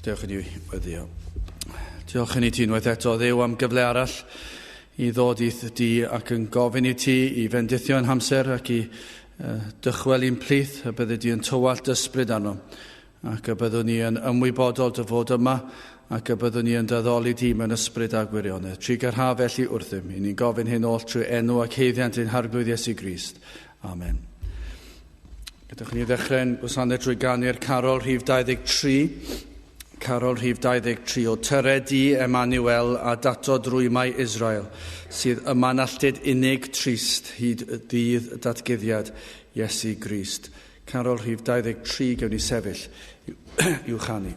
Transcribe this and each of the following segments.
Dewch i ni weddio. Diolch i ni ti unwaith eto, Dduw, am gyfle arall i ddod i di ac yn gofyn i ti i fendithio yn hamser ac i dychwel i'n plith, y bydde di yn tywallt ysbryd arno, ac y byddwn ni yn ymwybodol dy fod yma, ac y byddwn ni yn daddoli di mewn ysbryd a gwirionedd. Trugarha felly wrthym, i ni'n gofyn hyn oll trwy enw ac haeddiant ein Harglwydd Iesu Grist. Amen. Gadewch i ni ddechrau'n gwasanaeth drwy ganu'r carol rhif 23. Carol rhif 23 o Tyred di Emmanuel a datod rwymau Israel, sydd yma'n alltud unig trist hyd ddydd datguddiad Iesu Grist. Carol rhif 23, gewn ni sefyll i'w chanu.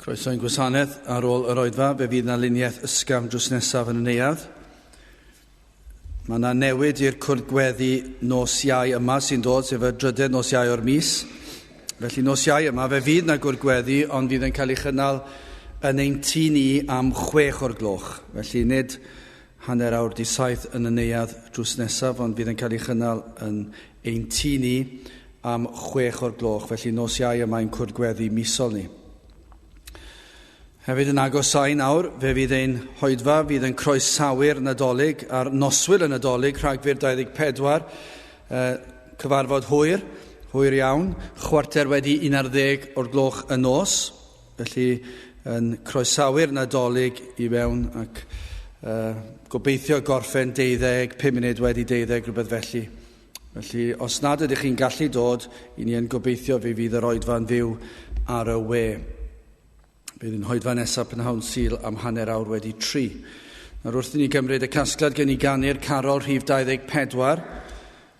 Croeso i'n gwasanaeth ar ôl yr oedfa, fe fydd yna luniaeth ysgafn drws nesaf yn y neuadd. Mae yna newid i'r cwrdd gweddi nos Iau yma sy'n dod, sef y drydedd nos Iau o'r mis. Felly nos Iau yma, fe fydd yna gwrdd gweddi, ond fydd yn cael ei chynnal yn ein tŷ ni am 6 o'r gloch. Felly nid 6:30 yn y neuadd drws nesaf, ond fydd yn cael ei chynnal yn ein tŷ ni am 6 o'r gloch. Felly nos Iau yma ein cwrdd gweddi misol ni. Hefyd yn agosáu nawr, fe fydd ein hoedfa fydd yn croesawu'r Nadolig a'r noswyl y Nadolig, Rhagfyr 24, cyfarfod hwyr, hwyr iawn, 11:15 o'r gloch y nos. Felly yn croesawu'r Nadolig i mewn ac gobeithio gorffen 12, 12:05, rhywbeth felly. Felly, os nad ydych chi'n gallu dod, i ni yn gobeithio fe fydd yr oedfa'n fyw ar y we. Bydd yn hoedfa nesaf prynhawn Sul am 3:30. Nawr wrth i ni gymryd y casgliad gen i ganu'r carol rhif 24.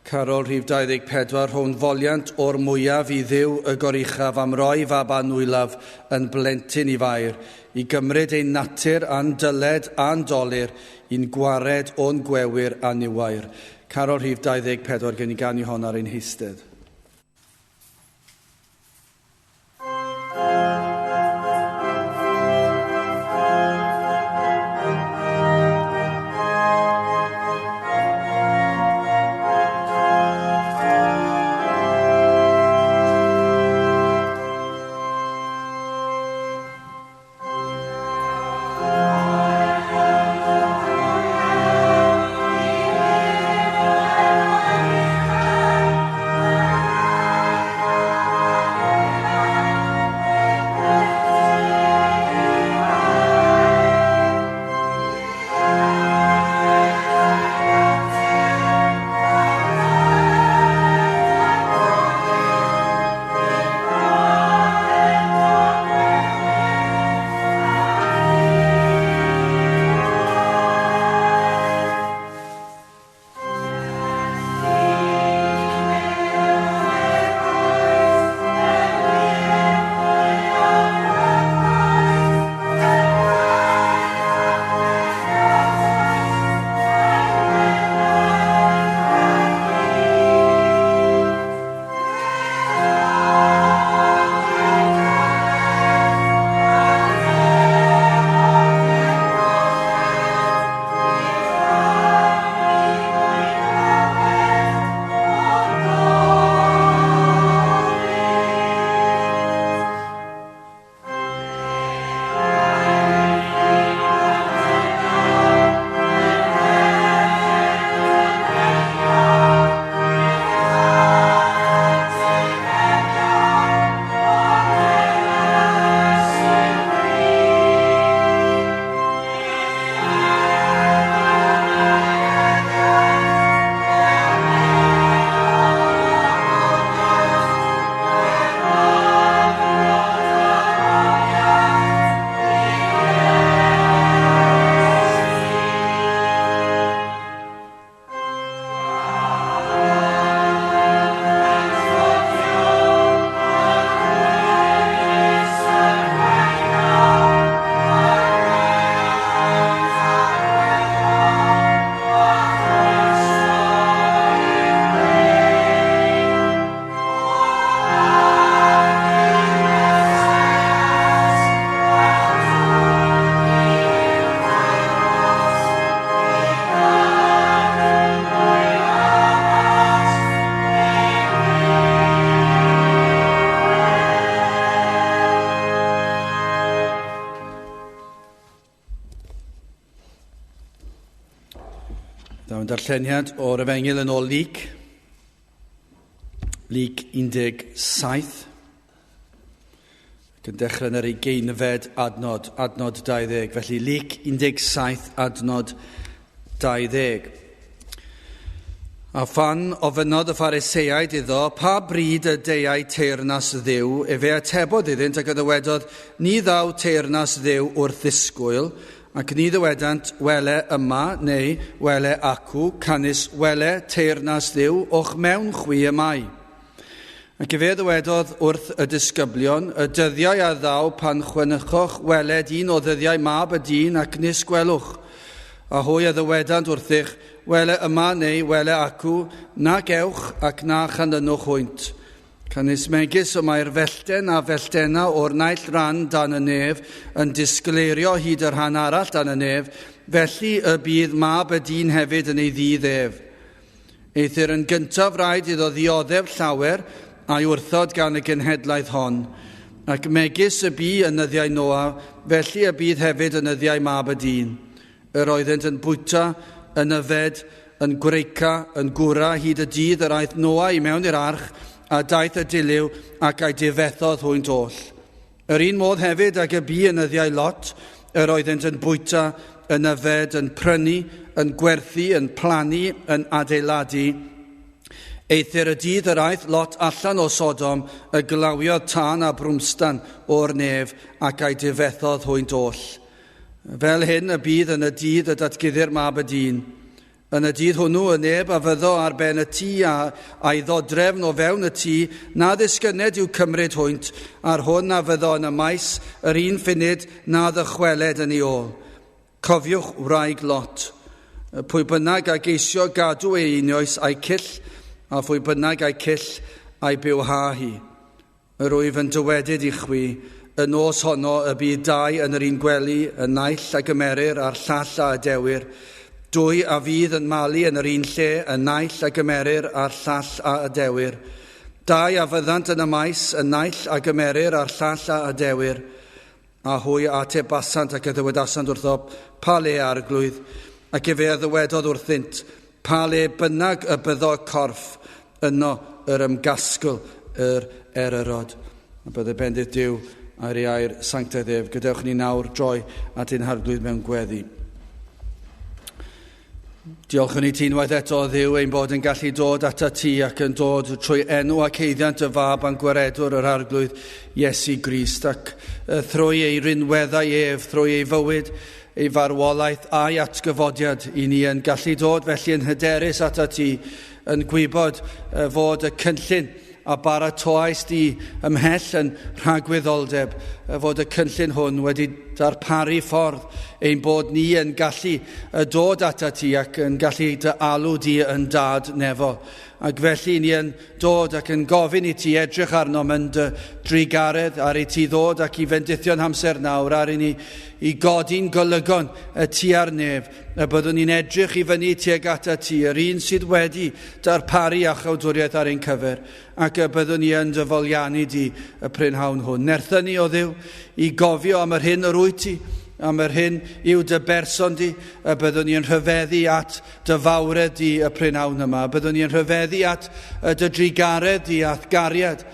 Carol rhif 24, rhown foliant o'r mwyaf i Dduw y goruchaf am roi fab anwylaf yn blentyn i Fair, i gymryd ein natur a'n dyled a'n dolur, i'n gwared o'n gwewyr a niwair. Carol rhif 24 gen i ganu hon ar ein heistedd. Darlleniad o'r Efengyl yn ôl Luc, Luc 17, ac yn dechrau yn yr 20fed adnod, adnod 20. Felly Luc 17, adnod 20. A phan ofynnodd y Phariseaid iddo, pa bryd y deuai teyrnas Dduw, efe atebodd iddynt ac y ddywedodd, ni ddaw teyrnas Dduw wrth ddisgwyl, ac ni ddywedant wele yma neu wele acw, canys wele teyrnas Dduw o'ch mewn chwi y mae. Ac efe ddywedodd wrth y disgyblion, y dyddiau a ddaw pan chwenychoch weled un o ddyddiau mab y dyn ac nis gwelwch. A hwy a ddywedant wrthych, wele yma neu wele acw, na gewch ac na chanlynwch hwynt. Canys megis y mae'r fellten a felltena o'r naill ran dan y nef yn disgleirio hyd y rhan arall dan y nef, felly y bydd mab y dyn hefyd yn ei ddydd ef. Eithr yn gyntaf rhaid iddo ddioddef llawer a'i wrthod gan y genhedlaeth hon. Ac megis y bu yn nyddiau Noa, felly y bydd hefyd yn nyddiau mab y dyn. Yr oeddent yn bwyta, yn yfed, yn gwreica, yn gwra hyd y dydd yr aeth Noa i mewn i'r arch, a daeth y dilyw ac a'i difethodd hwynt oll. Yr un modd hefyd ag y bu yn nyddiau Lot, yr oeddent yn bwyta, yn yfed, yn prynu, yn gwerthu, yn plannu, yn adeiladu. Eithr y dydd yr aeth Lot allan o Sodom, y glawiodd tân a brwmstan o'r nef, ac a'i difethodd hwynt oll. Fel hyn y bydd yn y dydd y datguddir mab y dyn. Yn y dydd hwnnw, y neb a fyddo ar ben y tŷ a, a'i ddodrefn o fewn y tŷ, na ddisgyned i'w cymryd hwynt, a'r hwn a fyddo yn y maes yr un ffunud na ddychweled yn ei ôl. Cofiwch wraig Lot. Pwy bynnag a geisio gadw ei einioes a'i cyll, a phwy bynnag a'i cyll a'i bywha hi. Yr wyf yn dywedyd i chwi, y nos honno y bydd dau yn yr un gwely, y naill a gymerir a'r llall a adewir. Dwy a fydd yn malu yn yr un lle, y naill a gymerir a'r llall a adewir. Dau a fyddant yn y maes, y naill a gymerir a'r llall a adewir. A hwy a atebasant ac a ddywedasant wrtho, Pa le, Arglwydd? Ac efe a ddywedodd wrthynt, Pa le bynnag y byddo y corff, yno yr ymgasgl yr eryrod. A bydde bendith Duw ar ei air sanctaidd ef. Gadewch ni nawr droi at ein Harglwydd mewn gweddi. Diolchwn i ti unwaith eto, Dduw, ein bod yn gallu dod ata ti ac yn dod trwy enw ac eiddiant y Fab a'n Gwaredwr yr Arglwydd Iesu Grist ac thrwy ei rinweddau ef, thrwy ei fywyd, ei farwolaeth a'i atgyfodiad i ni yn gallu dod felly yn hyderus ata ti, yn gwybod fod y cynllun a baratoais di ymhell yn rhagwyddoldeb, fod y cynllun hwn wedi darparu ffordd ein bod ni yn gallu dod atat ti ac yn gallu dy alw di yn dad nefol. Ac felly ni yn dod ac yn gofyn i ti edrych arnom yn dy drugaredd, ar i ti ddod ac i fendithio'n hamser nawr, ar i ni i godi'n golygon y tua'r nef, y byddwn ni'n edrych i fyny tuag atat ti, yr un sydd wedi darparu iachawdwriaeth ar ein cyfer, ac y byddwn ni yn dy foliannu di y prynhawn hwn. Nertha ni, o Dduw, i gofio am yr hyn yr wyt ti, am yr hyn yw dy berson di, y byddwn ni yn rhyfeddu at dy fawredd di y prynhawn yma, y byddwn ni yn rhyfeddu at dy drugaredd di a'th gariad.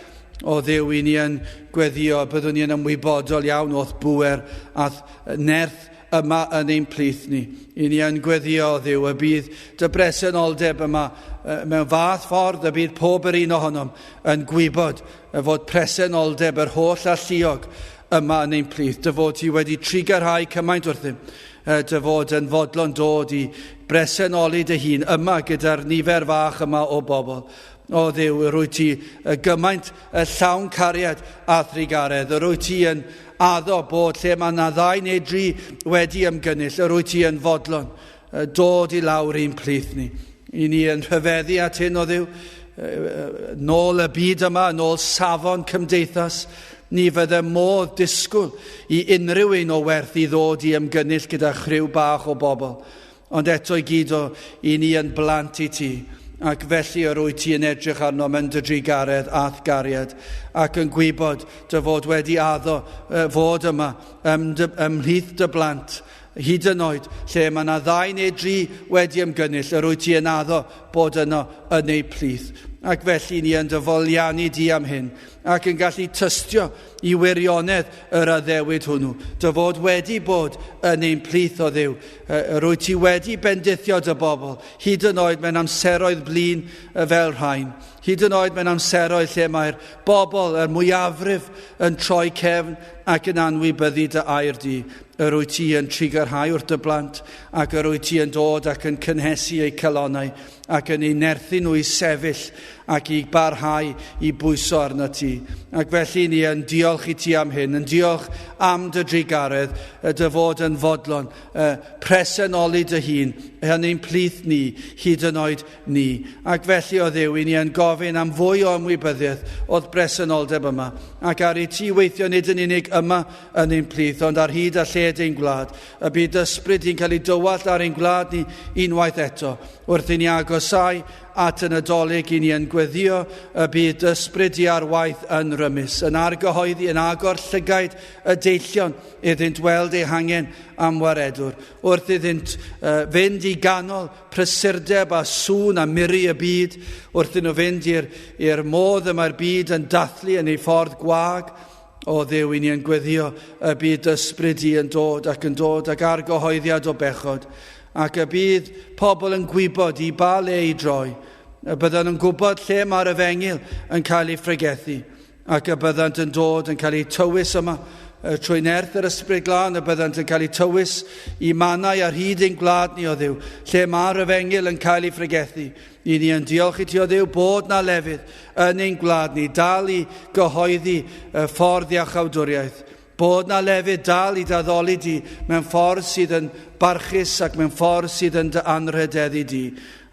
O Dduw, i ni yn gweddio, y byddwn ni yn ymwybodol iawn o'th bŵer a'th nerth yma yn ein plith ni. I ni yn gweddio, Dduw, y bydd dy bresenoldeb yma mewn fath ffordd y bydd pob yr un ohonom yn gwybod y fod presenoldeb yr holl alluog yma yn ein plith. Dy fod ti wedi trugarhau cymaint wrthym, dy fod yn fodlon dod i bresenoli dy hun yma gyda'r nifer fach yma o bobl. O Dduw, yr wyt ti gymaint y llawn cariad a thrugaredd, yr wyt ti yn addo bod lle mae yna ddau neu dri wedi ymgynnull, yr wyt ti yn fodlon dod i lawr i'n plith ni. I ni yn rhyfeddu at hyn o Dduw, nôl y byd yma, nôl safon cymdeithas, ni fydde modd disgwyl i unrhyw un o werth i ddod i ymgynnull gyda chriw bach o bobl. Ond eto i gyd o, i ni yn blant i ti, ac felly yr wyt ti yn edrych arnom yn dy drugaredd a'th gariad, ac yn gwybod dy fod wedi addo fod yma ymhlith dy blant, hyd yn oed lle mae yna ddau neu dri wedi ymgynnull, yr wyt ti yn addo bod yno yn eu plith. Ac felly ni yn dy foliannu di am hyn, ac yn gallu tystio i wirionedd yr addewid hwnnw, dy fod wedi bod yn ein plith o Dduw. Yr wyt ti wedi bendithio dy bobl, hyd yn oed mewn amseroedd blin fel rhain, hyd yn oed mewn amseroedd lle mae'r bobl, yr mwyafrif, yn troi cefn ac yn anwybyddu dy air di. Yr wyt ti yn trugarhau wrth dy blant, ac yr wyt ti yn dod ac yn cynhesu eu calonnau, ac yn eu nerthu nhw i sefyll ac i barhau i bwyso arno ti. Ac felly ni yn diolch i ti am hyn, yn diolch am dy drugaredd, dy fod yn fodlon, presenoli dy hun yn ein plith ni, hyd yn oed ni. Ac felly o Dduw, i ni yn gofyn am fwy o ymwybyddiaeth o'r bresenoldeb yma, ac ar i ti weithio nid yn unig yma yn ein plith, ond ar hyd a lled ein gwlad, y bydd ysbryd i'n cael ei dywallt ar ein gwlad ni unwaith eto, wrth i ni agosau at y Nadolig, i ni yn gweddio y bydd ysbryd i ar waith yn rymus, yn argyhoeddi, yn agor llygaid y deillion iddynt weld eu hangen am waredwr, wrth iddynt fynd i ganol prysurdeb a sŵn a miri y byd, wrth iddyn nhw fynd i'r modd y mae'r byd yn dathlu yn ei ffordd gwag. O Dduw, i ni yn gweddio y bydd ysbryd i yn dod ac yn dod ac argyhoeddiad o bechod, ac y bydd pobl yn gwybod i ba le i droi, y byddan yn gwybod lle mae'r efengyl yn cael ei phregethu, ac y byddant yn dod yn cael eu tywys yma trwy nerth yr Ysbryd Glân, y byddant yn cael eu tywys i mannau ar hyd ein gwlad ni o Dduw, lle mae'r efengyl yn cael ei phregethu. I ni yn diolch i ti o Dduw bod na lefydd yn ein gwlad ni dal i gyhoeddi y ffordd iachawdwriaeth, bod na lefydd dal i daddoli di mewn ffordd sydd yn barchus ac mewn ffordd sydd yn dy anrhydeddu di.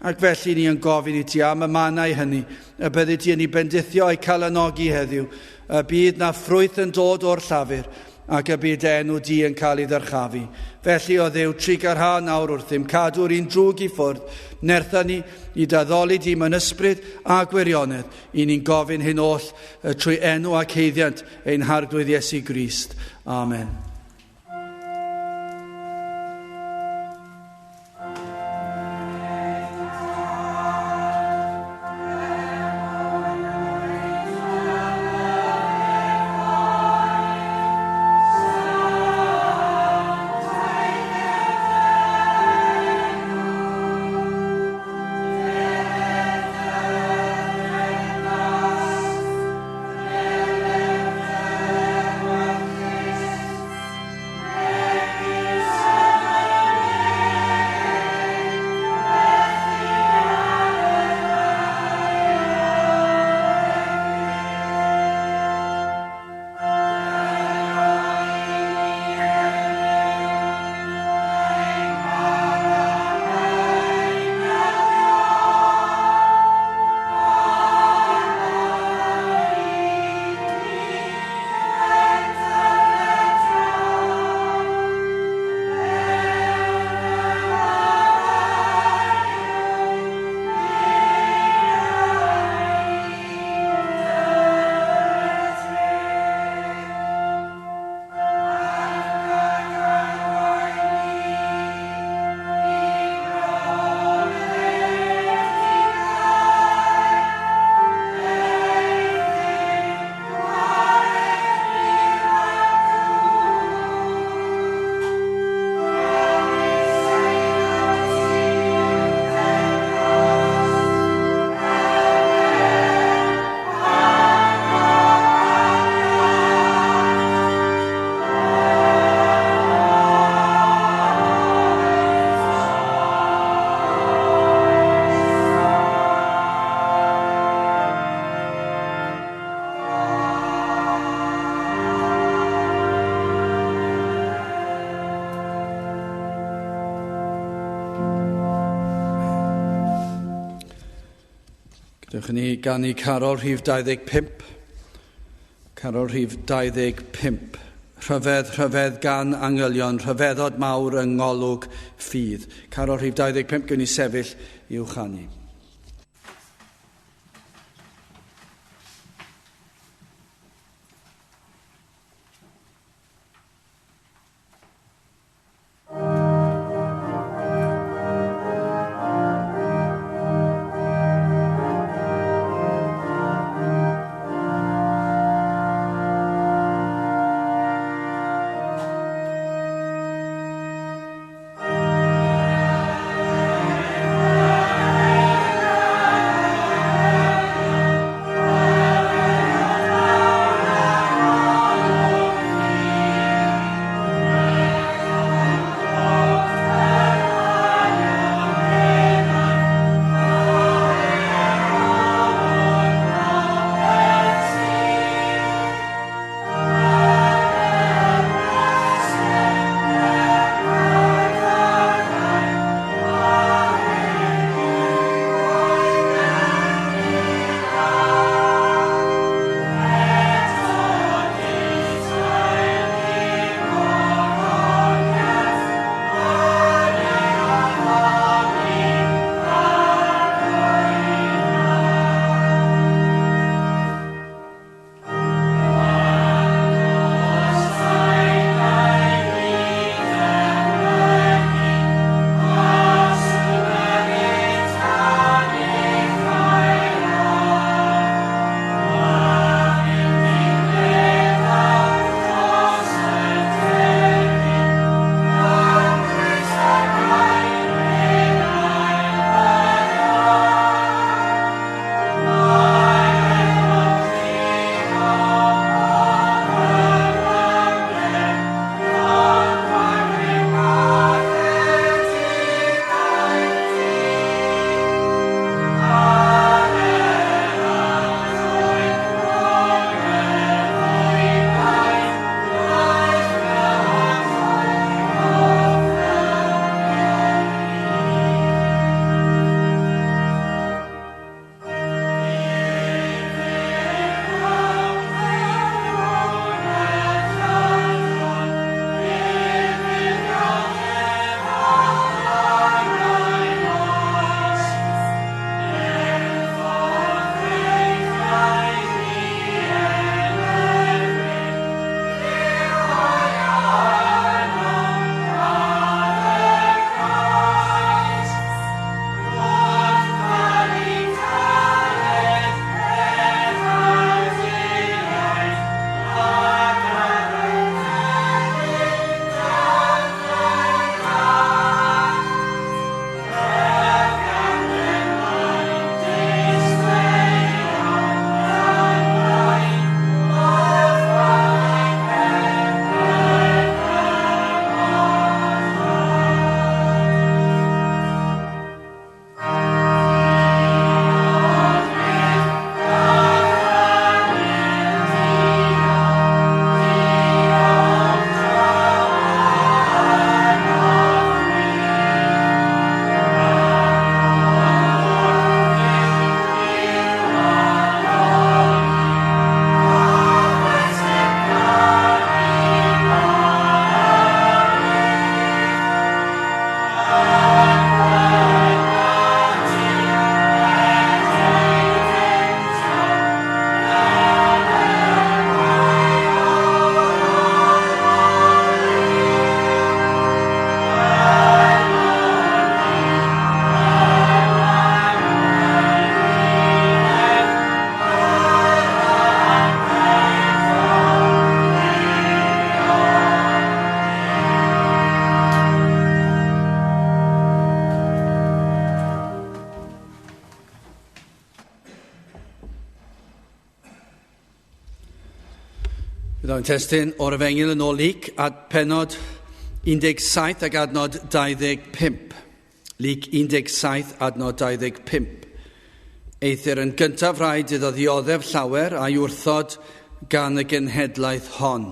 Ac felly ni yn gofyn i ti am y mannau hynny, y byddi ti yn ei bendithio a'i calanogi heddiw, y bydd na ffrwyth yn dod o'r llafur, ac y bydd enw di yn cael ei ddyrchafu. Felly o Dduw, trugarha nawr wrthym, cadw'r un drwg i ffwrdd, nertha ni i daddoli di mewn ysbryd a gwirionedd, i ni'n gofyn hyn oll trwy enw ac haeddiant ein Harglwydd Iesu Grist. Amen. Dewch i ni ganu carol rhif 25. Carol rhif 25. Rhyfedd, rhyfedd gan angylion, rhyfeddod mawr yng ngolwg ffydd. Carol rhif 25, gwn i sefyll i'w chanu. Amen. Bydd o'n testun o'r Efengyl yn ôl Luc at pennod 17 ac adnod 25. Luc 17 adnod 25. Eithr yn gyntaf rhaid iddo ddioddef llawer a'i wrthod gan y genhedlaeth hon.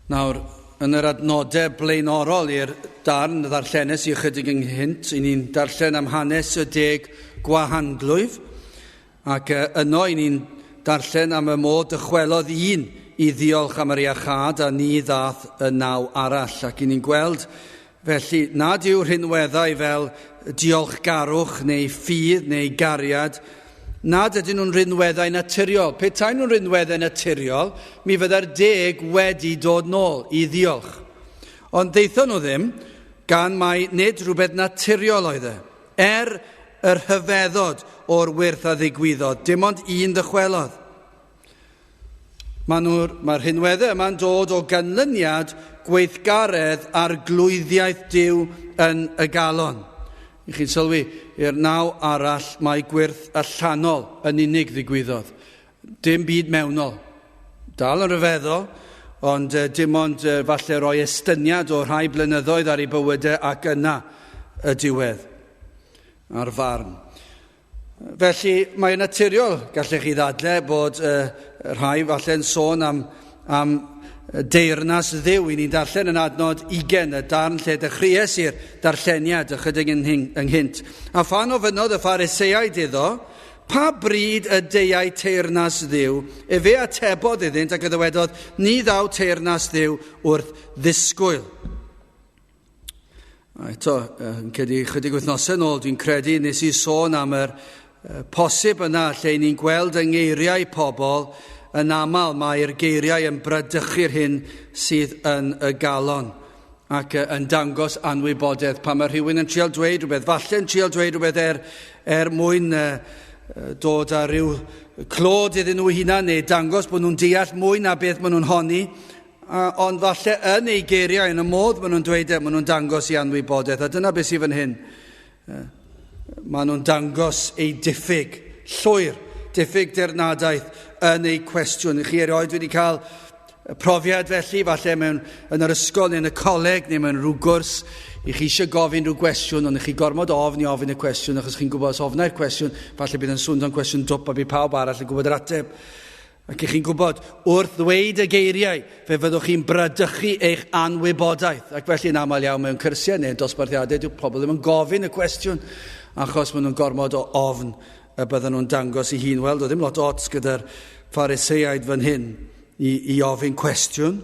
Nawr, yn yr adnodau blaenorol i'r darn ddarllenes i ychydig ynghynt, i ni'n darllen am hanes y deg gwahanglwyf, ac yno i ni'n darllen am y modd dychwelodd un i ddiolch am yr iachâd a ni ddath y naw arall. Ac i ni'n gweld felly nad yw rhinweddau fel diolchgarwch neu ffydd neu gariad, nad ydyn nhw'n rhinweddau naturiol. Petai nhw'n rhinweddau naturiol, mi fyddai'r deg wedi dod nôl i ddiolch. Ond ddaethon nhw ddim, gan mai nid rhywbeth naturiol oedd e. Er y rhyfeddod o'r wyrth a ddigwyddodd, dim ond un ddychwelodd. Mae nhw'r, mae'r rhinweddau yma'n dod o ganlyniad gweithgaredd arglwyddiaeth Duw yn y galon. I chi'n sylwi, i'r naw arall mae gwyrth allanol yn unig ddigwyddodd. Dim byd mewnol. Dal yn rhyfeddol, ond dim ond falle roi estyniad o rhai blynyddoedd ar ei bywydau ac yna y diwedd a'r farn. Felly, mae'n naturiol, gallech chi ddadle, bod rhai falle'n sôn am, am deyrnas Dduw. I ni'n darllen yn adnod 20, y darn lle dechreuais i'r darlleniad ychydig ynghynt. A phan ofynnodd y Phariseaid iddo, Pa bryd y deuai teyrnas Dduw? Efe atebodd iddynt ac y ddywedodd, Ni ddaw teyrnas Dduw wrth ddisgwyl. A eto, yn credu chydig wythnosau nôl, dwi'n credu nes i sôn am yr posib yna lle ni'n gweld yng ngeiriau pobl yn aml mae'r geiriau yn bradychu'r hyn sydd yn y galon ac yn dangos anwybodaeth. Pan mae rhywun yn trial dweud rhywbeth, falle yn trial dweud rhywbeth er, er mwyn dod â rhyw clod iddyn nhw hunan neu dangos bod nhw'n deall mwy na beth maen nhw'n honni, ond falle yn eu geiriau, yn y modd maen nhw'n dweud e, maen nhw'n dangos i anwybodaeth. A dyna beth sydd fan hyn. Maen nhw'n dangos eu diffyg llwyr, diffyg dirnadaeth yn eu cwestiwn. Chi erioed wedi cael profiad felly, falle mewn, yn yr ysgol neu yn y coleg neu mewn rhyw gwrs, i chi eisiau gofyn rhyw gwestiwn, ond i chi gormod ofn i ofyn y cwestiwn, achos chi'n gwybod os ofnau'r cwestiwn, falle bydd yn swndo'n cwestiwn dwp a bydd pawb arall yn gwybod yr ateb. Ac i chi'n gwybod, wrth ddweud y geiriau, fe fyddwch chi'n bradychu eich anwybodaeth. Ac felly yn aml iawn mewn cyrsiau neu dosbarthiadau, dyw pobl ddim yn gofyn y cwestiwn, achos maen nhw'n gormod o ofn y bydden nhw'n dangos i hun. Wel, doedd ddim lot ots gyda'r Phariseaid fan hyn i, i ofyn cwestiwn.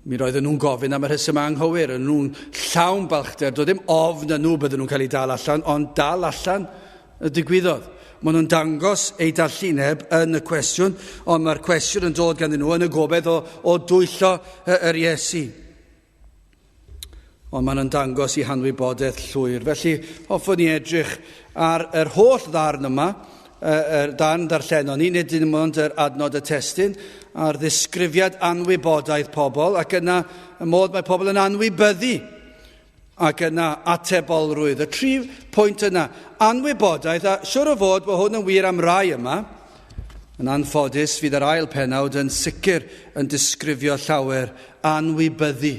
Mi roedden nhw'n gofyn am y rheswm anghywir, yn nhw'n llawn balchder, doedd ddim ofn yn nhw bydden nhw'n cael eu dal allan, ond dal allan y digwyddodd. Maen nhw'n dangos eu dallineb yn y cwestiwn, ond mae'r cwestiwn yn dod ganddyn nhw yn y gobaith o, o dwyllo yr Iesu. Ond maen nhw'n dangos eu hanwybodaeth llwyr. Felly, hoffwn i edrych ar yr holl ddarn yma, yr darn darllenon ni, nid dim ond yr adnod y testun, a'r ddisgrifiad anwybodaeth pobl, ac yna y modd mae pobl yn anwybyddu, ac yna atebolrwydd. Y tri pwynt yna, anwybodaeth, a siwr o fod bod hwn yn wir am rai yma, yn anffodus fydd yr ail penawd yn sicr yn disgrifio llawer anwybyddu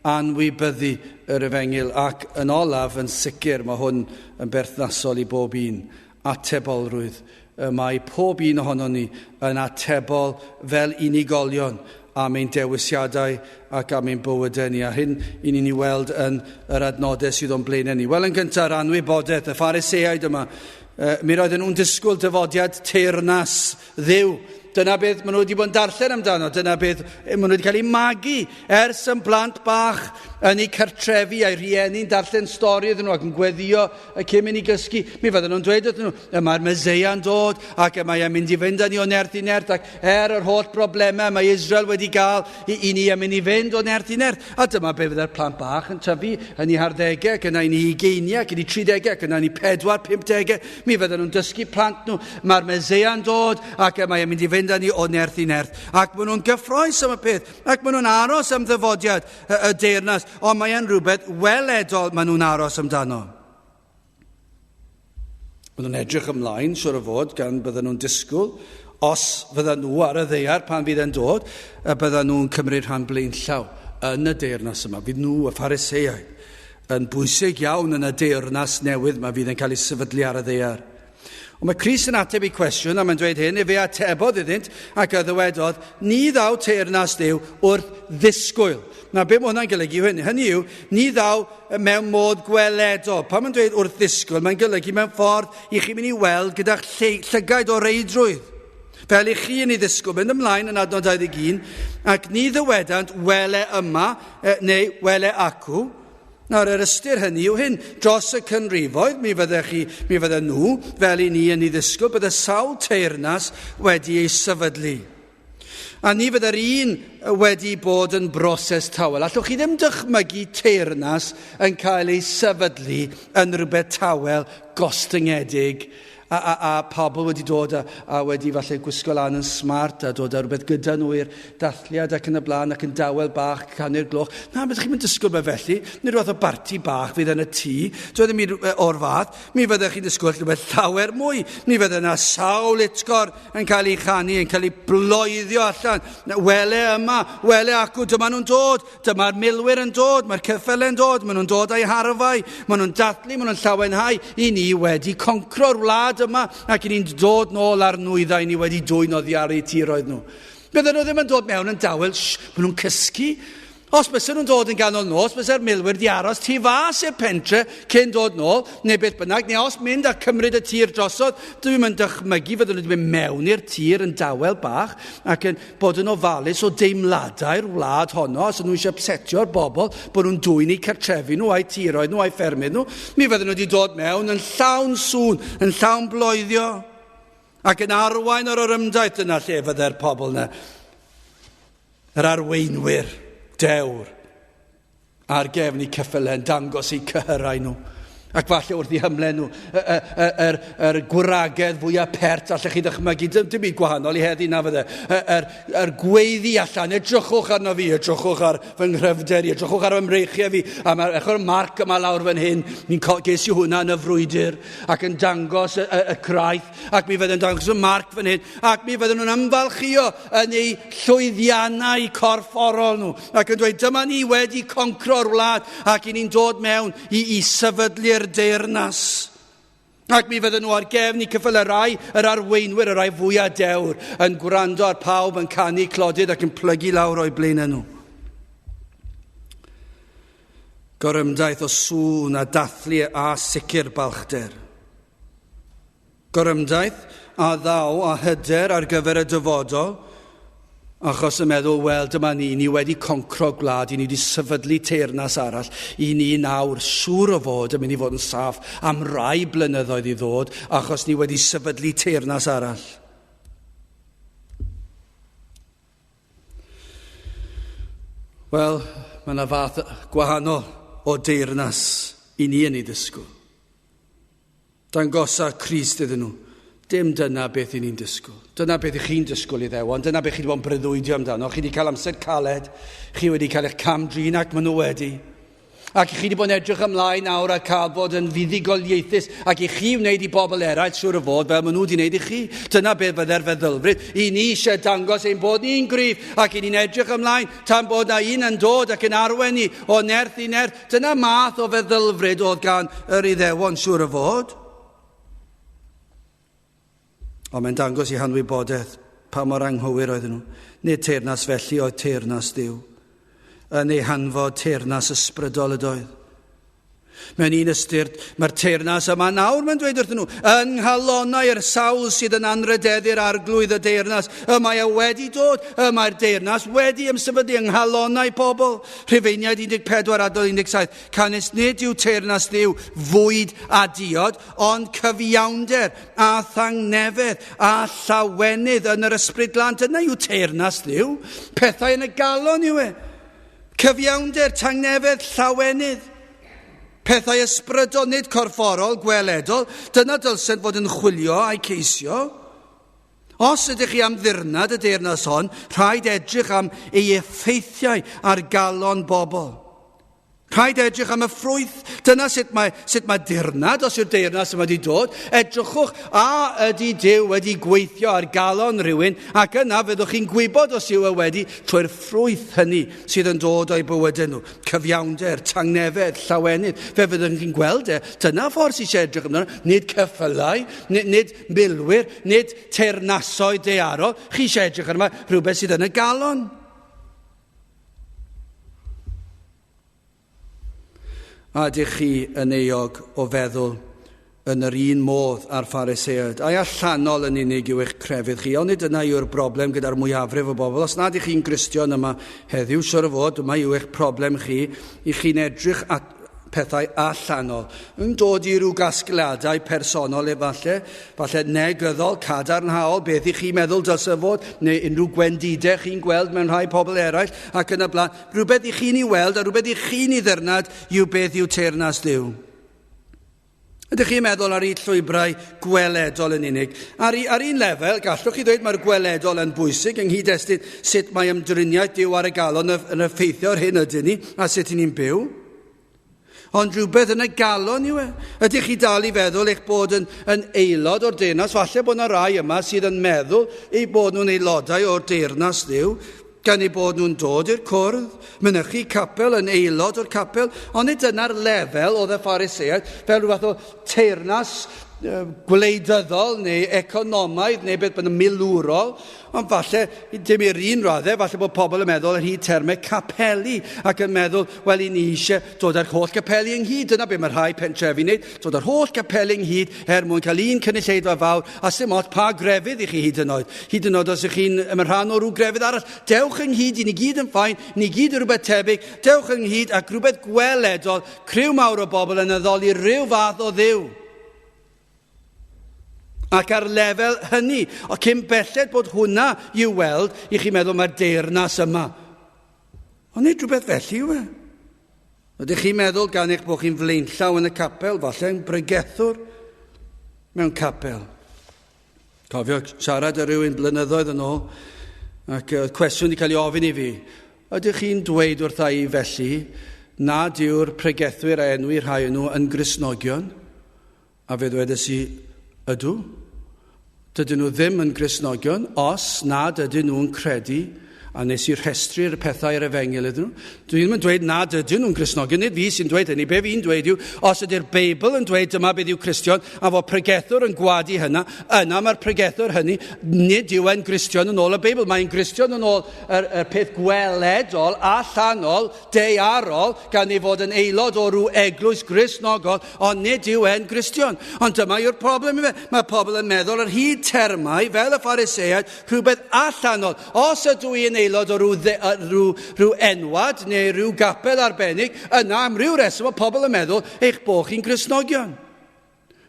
anwybyddu yr efengyl ac yn olaf yn sicr mae hwn yn berthnasol i bob un, atebolrwydd. Y mae pob un ohonon ni yn atebol fel unigolion am ein dewisiadau ac am ein bywydau ni, a hyn i ni'n ei weld yn yr adnodau sydd o'n blaenau ni. Wel, yn gyntaf, yr anwybodaeth, y Phariseaid yma, mi roedden nhw'n disgwyl dyfodiad teyrnas Dduw. Dyna beth maen nhw wedi bod yn darllen amdano, dyna beth maen nhw wedi cael eu magu ers yn blant bach yn eu cartrefi a'u rhieni'n darllen stori iddyn nhw ac yn gweddio y cyn mynd i gysgu. Mi fydden nhw'n dweud wrthyn nhw, y mae'r Meseia'n dod ac y mae e'n mynd i fynd â ni o nerth i nerth ac er yr holl broblemau mae Israel wedi gael i, i ni yn mynd i fynd o nerth i nerth. A dyma be fydde'r plant bach yn tyfu yn eu harddegau ac yna yn eu ugeiniau ac yn eu tridegau ac yna yn eu pedwar, pumdegau. Mi fydden nhw'n dysgu plant nhw, mae'r Meseia'n dod ac mae e'n mynd i fynd â ni o nerth i nerth. Ac maen nhw'n gyffroes am y peth, ac maen nhw'n aros am ddyfodiad y, y deyrnas, ond mae e'n rhywbeth weledol maen nhw'n aros amdano. Maen nhw'n edrych ymlaen, siwr o fod, gan bydden nhw'n disgwyl, os fyddan nhw ar y ddaear pan fydd e'n dod, y byddan nhw'n cymryd rhan blaenllaw yn y deyrnas yma. Fydd nhw, y Phariseaid, yn bwysig iawn yn y deyrnas newydd yma fydd yn cael ei sefydlu ar y ddaear. Ond mae Crist yn ateb eu cwestiwn a mae'n dweud hyn, efe atebodd iddynt ac a ddywedodd, ni ddaw teyrnas Duw wrth ddisgwyl. Na, be mae hwnna'n golygu yw hyn? Hynny yw, ni ddaw mewn modd gweledol. Pan mae'n dweud wrth ddisgwyl, mae'n golygu mewn ffordd i chi mynd i weld gyda'ch llygaid o reidrwydd. Fel i chi yn ei ddisgwyl, mynd ymlaen yn adnod 21, ac ni ddywedant wele yma neu wele acw. Nawr, yr ystyr hynny yw hyn, dros y canrifoedd, mi fyddech chi, mi fydden nhw, fel i ni yn ei ddisgwyl, bydde sawl teyrnas wedi ei sefydlu. A ni fydde'r un wedi bod yn broses tawel. Allwch chi ddim dychmygu teyrnas yn cael ei sefydlu yn rhywbeth tawel, gostyngedig, a, a, a pobl wedi dod a, a wedi falle gwisgo lan yn smart a dod â rhywbeth gyda nhw i'r dathliad ac yn y blaen ac yn dawel bach canu'r gloch. Na, beth chi'n mynd disgwyl fe felly. Nid rhywbeth o barti bach fydd yn y tŷ. Dwi e ddim o'r fath. Mi fyddech chi'n disgwyl rhywbeth llawer mwy. Mi fydde yna sawl utgor yn cael ei chanu, yn cael ei bloeddio allan. Wele yma, wele acw, dyma nhw'n dod. Dyma'r milwyr yn dod, mae'r ceffylau yn dod, maen nhw'n dod â'u harfau, maen nhw'n dathlu, maen nhw'n llawenhau. I ni wedi concro'r wlad yma ac i ni'n dod nôl ar nwyddau ni wedi dwyn oddi ar eu tiroedd nhw. Bydden nhw ddim yn dod mewn yn dawel, shh, maen nhw'n cysgu. Os bysen nhw'n dod yn ganol nos, byse'r milwyr di aros tu fas i'r pentre cyn dod nôl, neu beth bynnag, neu os mynd a cymryd y tir drosodd, dwi'n mynd dychmygu fydden nhw wedi mynd mewn i'r tir yn dawel bach ac yn bod yn ofalus o deimladau'r wlad honno, os ydyn nhw eisiau upsetio'r bobl, bod nhw'n dwyn eu cartrefi nhw, a'u tiroedd nhw, a'u ffermydd nhw, mi fydden nhw wedi dod mewn yn llawn sŵn, yn llawn bloeddio, ac yn arwain ar yr ymdaith dyna lle fydde'r pobl yna. Yr arweinwyr dewr ar gefn eu ceffylau yn dangos eu cyhyrau nhw. Ac falle wrth i hymlen nhw, yr, yr, yr gwragedd fwyaf pert allech chi ddychmygu, dim, dim byd gwahanol i heddi na fydde. Yr, yr gweiddi allan, edrychwch arno fi, edrychwch ar fy nghryfder i, edrychwch ar fy mreichiau fi, a mae'r echor marc yma lawr fan hyn, ni'n ges i hwnna yn y frwydr, ac yn dangos y, y, y craith, ac mi fydde'n dangos y marc fan hyn, ac mi fydden nhw'n ymfalchïo yn eu llwyddiannau corfforol nhw, ac yn dweud, dyma ni wedi concro'r wlad, ac i ni'n dod mewn i, i sefydlu'r deyrnas. Ac mi fydden nhw ar gefn i ceffylau rai, yr arweinwyr, y rai fwyaf dewr, yn gwrando ar pawb yn canu clodydd ac yn plygu lawr o'u blaenau nhw. Gorymdaith o sŵn a dathlu a sicr balchder. Gorymdaith a ddaw â hyder ar gyfer y dyfodol, achos y meddwl, wel, dyma ni, ni wedi concro gwlad, i ni wedi sefydlu teyrnas arall, i ni nawr siŵr o fod yn mynd i fod yn saff am rai blynyddoedd i ddod, achos ni wedi sefydlu teyrnas arall. Wel, mae yna fath gwahanol o deyrnas i ni yn ei ddisgwyl. Dangosa Crist iddyn nhw. Dim dyna beth i ni'n disgwyl. Dyna beth i chi'n disgwyl i ddewon. Dyna beth chi wedi bod yn breuddwydio amdano. Chi wedi cael amser caled. Chi wedi cael eich cam-drin ac maen nhw wedi. Ac chi wedi bod yn edrych ymlaen nawr a cael bod yn fuddugoliaethus ac i chi wneud i bobl eraill siŵr o fod fel maen nhw wedi wneud i chi. Dyna beth fydde'r feddylfryd. I ni eisiau dangos ein bod ni'n gryf ac i ni'n edrych ymlaen tan bod na un yn dod ac yn arwain ni o nerth i nerth. Dyna math o feddylfryd oedd gan yr Iddewon, siŵr o fod. Ond mae'n dangos i hanwybodaeth pa mor anghywir oedden nhw. Nid teyrnas felly oedd teyrnas Dduw. Yn ei hanfod teyrnas ysbrydol ydoedd. Mewn un ystyr, mae'r teyrnas yma nawr, mae'n dweud wrthyn nhw, yng nghalonnau'r sawl sydd yn anrhydeddu'r arglwydd y deyrnas, y mae e wedi dod, y mae'r deyrnas wedi ymsefydlu yng nghalonnau pobl. Rhufeiniaid 14 adnod 17, canys nid yw teyrnas Dduw fwyd a diod, ond cyfiawnder a thangnefedd a llawenydd yn yr ysbryd glân. Dyna yw teyrnas Dduw. Pethau yn y galon yw e. Cyfiawnder, tangnefedd, llawenydd. Pethau ysbrydol, nid corfforol, gweledol. Dyna dylsent fod yn chwilio a'i ceisio. Os ydych chi am ddirnad y deyrnas hon, rhaid edrych am ei effeithiau ar galon bobl. Rhaid edrych am y ffrwyth. Dyna sut mae, sut mae dirnad, os yw'r deyrnas yma wedi dod. Edrychwch a ydy Duw wedi gweithio ar galon rhywun, ac yna fyddwch chi'n gwybod os yw e wedi trwy'r ffrwyth hynny sydd yn dod o'i bywydau nhw. Cyfiawnder, tangnefedd, llawenydd. Fe fyddwch chi'n gweld e. Dyna ffordd sy'n eisiau edrych amdano. Nid ceffylau, nid, nid milwyr, nid teyrnasoedd daearol. Chi eisiau edrych arno rhywbeth sydd yn y galon. A ydych chi yn euog o feddwl yn yr un modd â'r Phariseaid? Ai allanol yn unig yw eich crefydd chi? Onid dyna yw'r broblem gyda'r mwyafrif o bobl? Os nad ych chi'n Gristion yma heddiw, siwr o fod, dyma yw eich problem chi. I chi'n edrych at pethau allanol, yn dod i ryw gasgliadau personol efallai, falle negyddol, cadarnhaol, beth i chi meddwl dylse fod, neu unrhyw gwendidau chi'n gweld mewn rhai pobl eraill, ac yn y blaen. Rhywbeth i chi'n ei weld a rhywbeth i chi'n ei ddirnad yw beth yw teyrnas Dduw. Ydych chi'n meddwl ar eu llwybrau gweledol yn unig? Ar, ar un lefel, gallwch chi ddweud mae'r gweledol yn bwysig yng nghyd-destun sut mae ymdriniaeth Duw ar y galon yn effeithio ar hyn ydyn ni a sut i ni'n byw. Ond rhywbeth yn y galon yw e. Ydych chi dal i feddwl eich bod yn, yn aelod o'r deyrnas? Falle bod yna rai yma sydd yn meddwl eu bod nhw'n aelodau o'r deyrnas Dduw, gan eu bod nhw'n dod i'r cwrdd, mynychu capel, yn aelod o'r capel, ond nid dyna'r lefel oedd y Phariseaid, fel rhyw fath o teyrnas gwleidyddol neu economaidd neu beth bynnag milwrol, ond falle dim i'r un raddau, falle bod pobl yn meddwl ar hyd termau capeli ac yn meddwl, wel, i ni eisiau dod â'r holl capeli ynghyd. Dyna beth mae rhai pentrefi'n wneud, dod â'r holl capeli ynghyd er mwyn cael un cynulleidfa fawr, a sim ots pa grefydd i chi hyd yn oed. Hyd yn oed os ych chi'n yn rhan o rhyw grefydd arall, dewch ynghyd, i ni gyd yn ffain, ni gyd yn rhywbeth tebyg, dewch ynghyd ac rhywbeth gweledol, criw mawr o bobl yn addoli rhyw fath o Dduw. Ac ar lefel hynny, o cyn belled bod hwnna i'w weld, i chi meddwl mae'r deyrnas yma. Ond nid rhywbeth felly yw e. Ydych chi'n meddwl gan eich bod chi'n flaenllaw yn y capel, falle yn bregethwr mewn capel. Cofio siarad â rhywun blynyddoedd yn ôl, ac oedd cwestiwn wedi cael ei ofyn i fi. Ydych chi'n dweud wrtha i felly nad yw'r pregethwyr a enwi rhai o'n nhw yn Gristnogion? A fe ddwedes i, ydw. Dydyn nhw ddim yn Gristnogion os nad ydyn nhw'n credu a nes i rhestru'r pethau yr efengyl iddyn nhw. Dwi ddim yn dweud nad ydyn nhw'n Gristnogion, nid fi sy'n dweud hynny. Be fi'n dweud yw, os ydy'r Beibl yn dweud dyma beth yw Cristion, a fod pregethwr yn gwadu hynna, yna mae'r pregethwr hynny, nid yw e'n Gristion yn ôl y Beibl. Mae'n Gristion yn ôl yr, yr peth gweledol, allanol, daearol, gan ei fod yn aelod o rhyw eglwys Gristnogol, ond nid yw e'n Gristion. Ond dyma yw'r problem i fe. Mae pobl yn meddwl ar hyd termau, fel y Phariseaid, rhywbeth allanol. Os ydw i yn aelod o rhyw, dde, rhyw, rhyw enwad neu rhyw gapel arbennig, yna am ryw reswm mae pobl yn meddwl eich bod chi'n Gristnogion.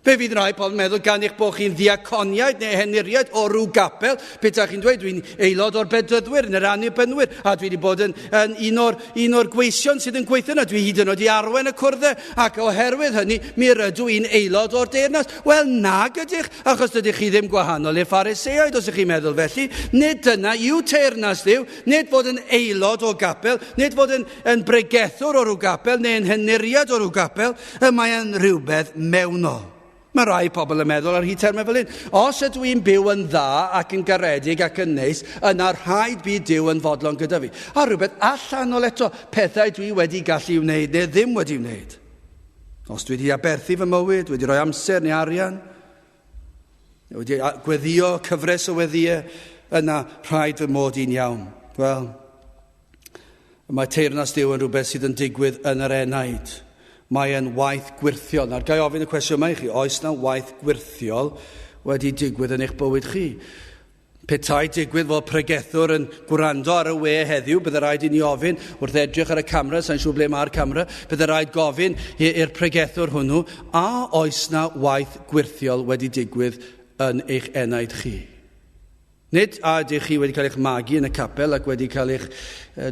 Fe fydd rhai pobl yn meddwl gan eich bod chi'n ddiaconiaid neu henuriaid o ryw gapel, petai chi'n dweud dwi'n aelod o'r Bedyddwyr neu'r Annibynwyr, a dwi wedi bod yn, yn un, o'r, un o'r gweision sydd yn gweithio yna, dwi hyd yn oed i arwain y cwrddau, ac oherwydd hynny, mi rydw i'n aelod o'r deyrnas. Wel, nag ydych, achos dydych chi ddim gwahanol i'r Phariseaid, os ydych chi'n meddwl felly. Nid dyna yw teyrnas Dduw, nid fod yn aelod o gapel, nid fod yn, yn bregethwr o ryw gapel, neu'n henuriad o ryw gapel, Y mae yn rhywbeth mewnol. Mae rhai pobl yn meddwl ar hyd termau fel hyn. Os ydw i'n byw yn dda ac yn garedig ac yn neis, yna rhaid bydd Duw yn fodlon gyda fi. A rhywbeth allanol eto, pethau dwi wedi gallu wneud neu ddim wedi wneud. Os dwi wedi aberthu fy mywyd, wedi rhoi amser neu arian, wedi gweddio cyfres o weddiau, yna rhaid fy mod i'n iawn. Wel, Mae teyrnas Duw yn rhywbeth sydd yn digwydd yn yr enaid. Mae e'n waith gwyrthiol. Nawr, ga i ofyn y cwestiwn yma i chi, oes na waith gwyrthiol wedi digwydd yn eich bywyd chi? Petai digwydd fod pregethwr yn gwrando ar y we heddiw, bydde rhaid i ni ofyn wrth edrych ar y camera, sa'n siŵr ble mae'r camera, bydde rhaid gofyn i'r pregethwr hwnnw, a oes na waith gwyrthiol wedi digwydd yn eich enaid chi? Nid a ydych chi wedi cael eich magu yn y capel ac wedi cael eich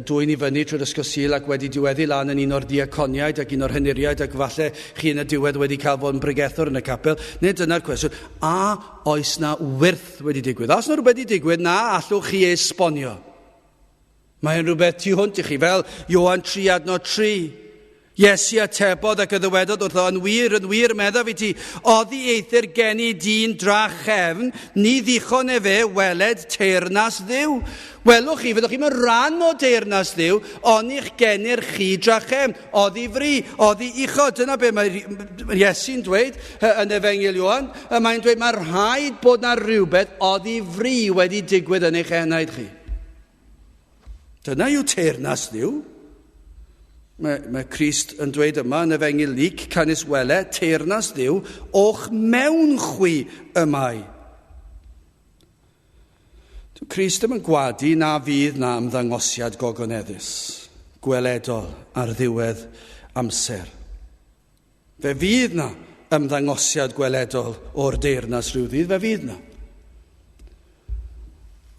dwyn i fyny trwy'r ysgol Sul ac wedi diweddu lan yn un o'r diaconiaid ac un o'r henuriaid ac falle chi yn y diwedd wedi cael fod yn bregethwr yn y capel. Nid dyna'r cwestiwn. A oes na wyrth wedi digwydd? A oes na rhywbeth wedi digwydd na allwch chi esbonio? Mae'n rhywbeth tu hwnt i chi, fel Ioan 3 adnod 3. Iesu atebodd ac y ddywedodd wrtho, yn wir, yn wir, meddaf i ti, oddi eithr geni dyn drachefn, ni ddichon efe weled teyrnas Dduw. Welwch chi, fyddwch chi'n rhan o deyrnas Dduw, oni'ch genir chi drachefn, oddi fri, oddi uchod. Dyna be mae Iesu'n dweud yn Efengyl Ioan. Mae'n dweud mae rhaid bod na rhywbeth oddi fri wedi digwydd yn eich enaid chi. Dyna yw teyrnas Dduw. Mae, mae Crist yn dweud yma yn Efengyl Luc, canys wele, teyrnas Dduw o'ch mewn chwi y mae. Dyw Crist ddim yn gwadu na fydd na ymddangosiad gogoneddus, gweledol ar ddiwedd amser. Fe fydd na ymddangosiad gweledol o'r deyrnas rhyw ddydd, fe fydd na.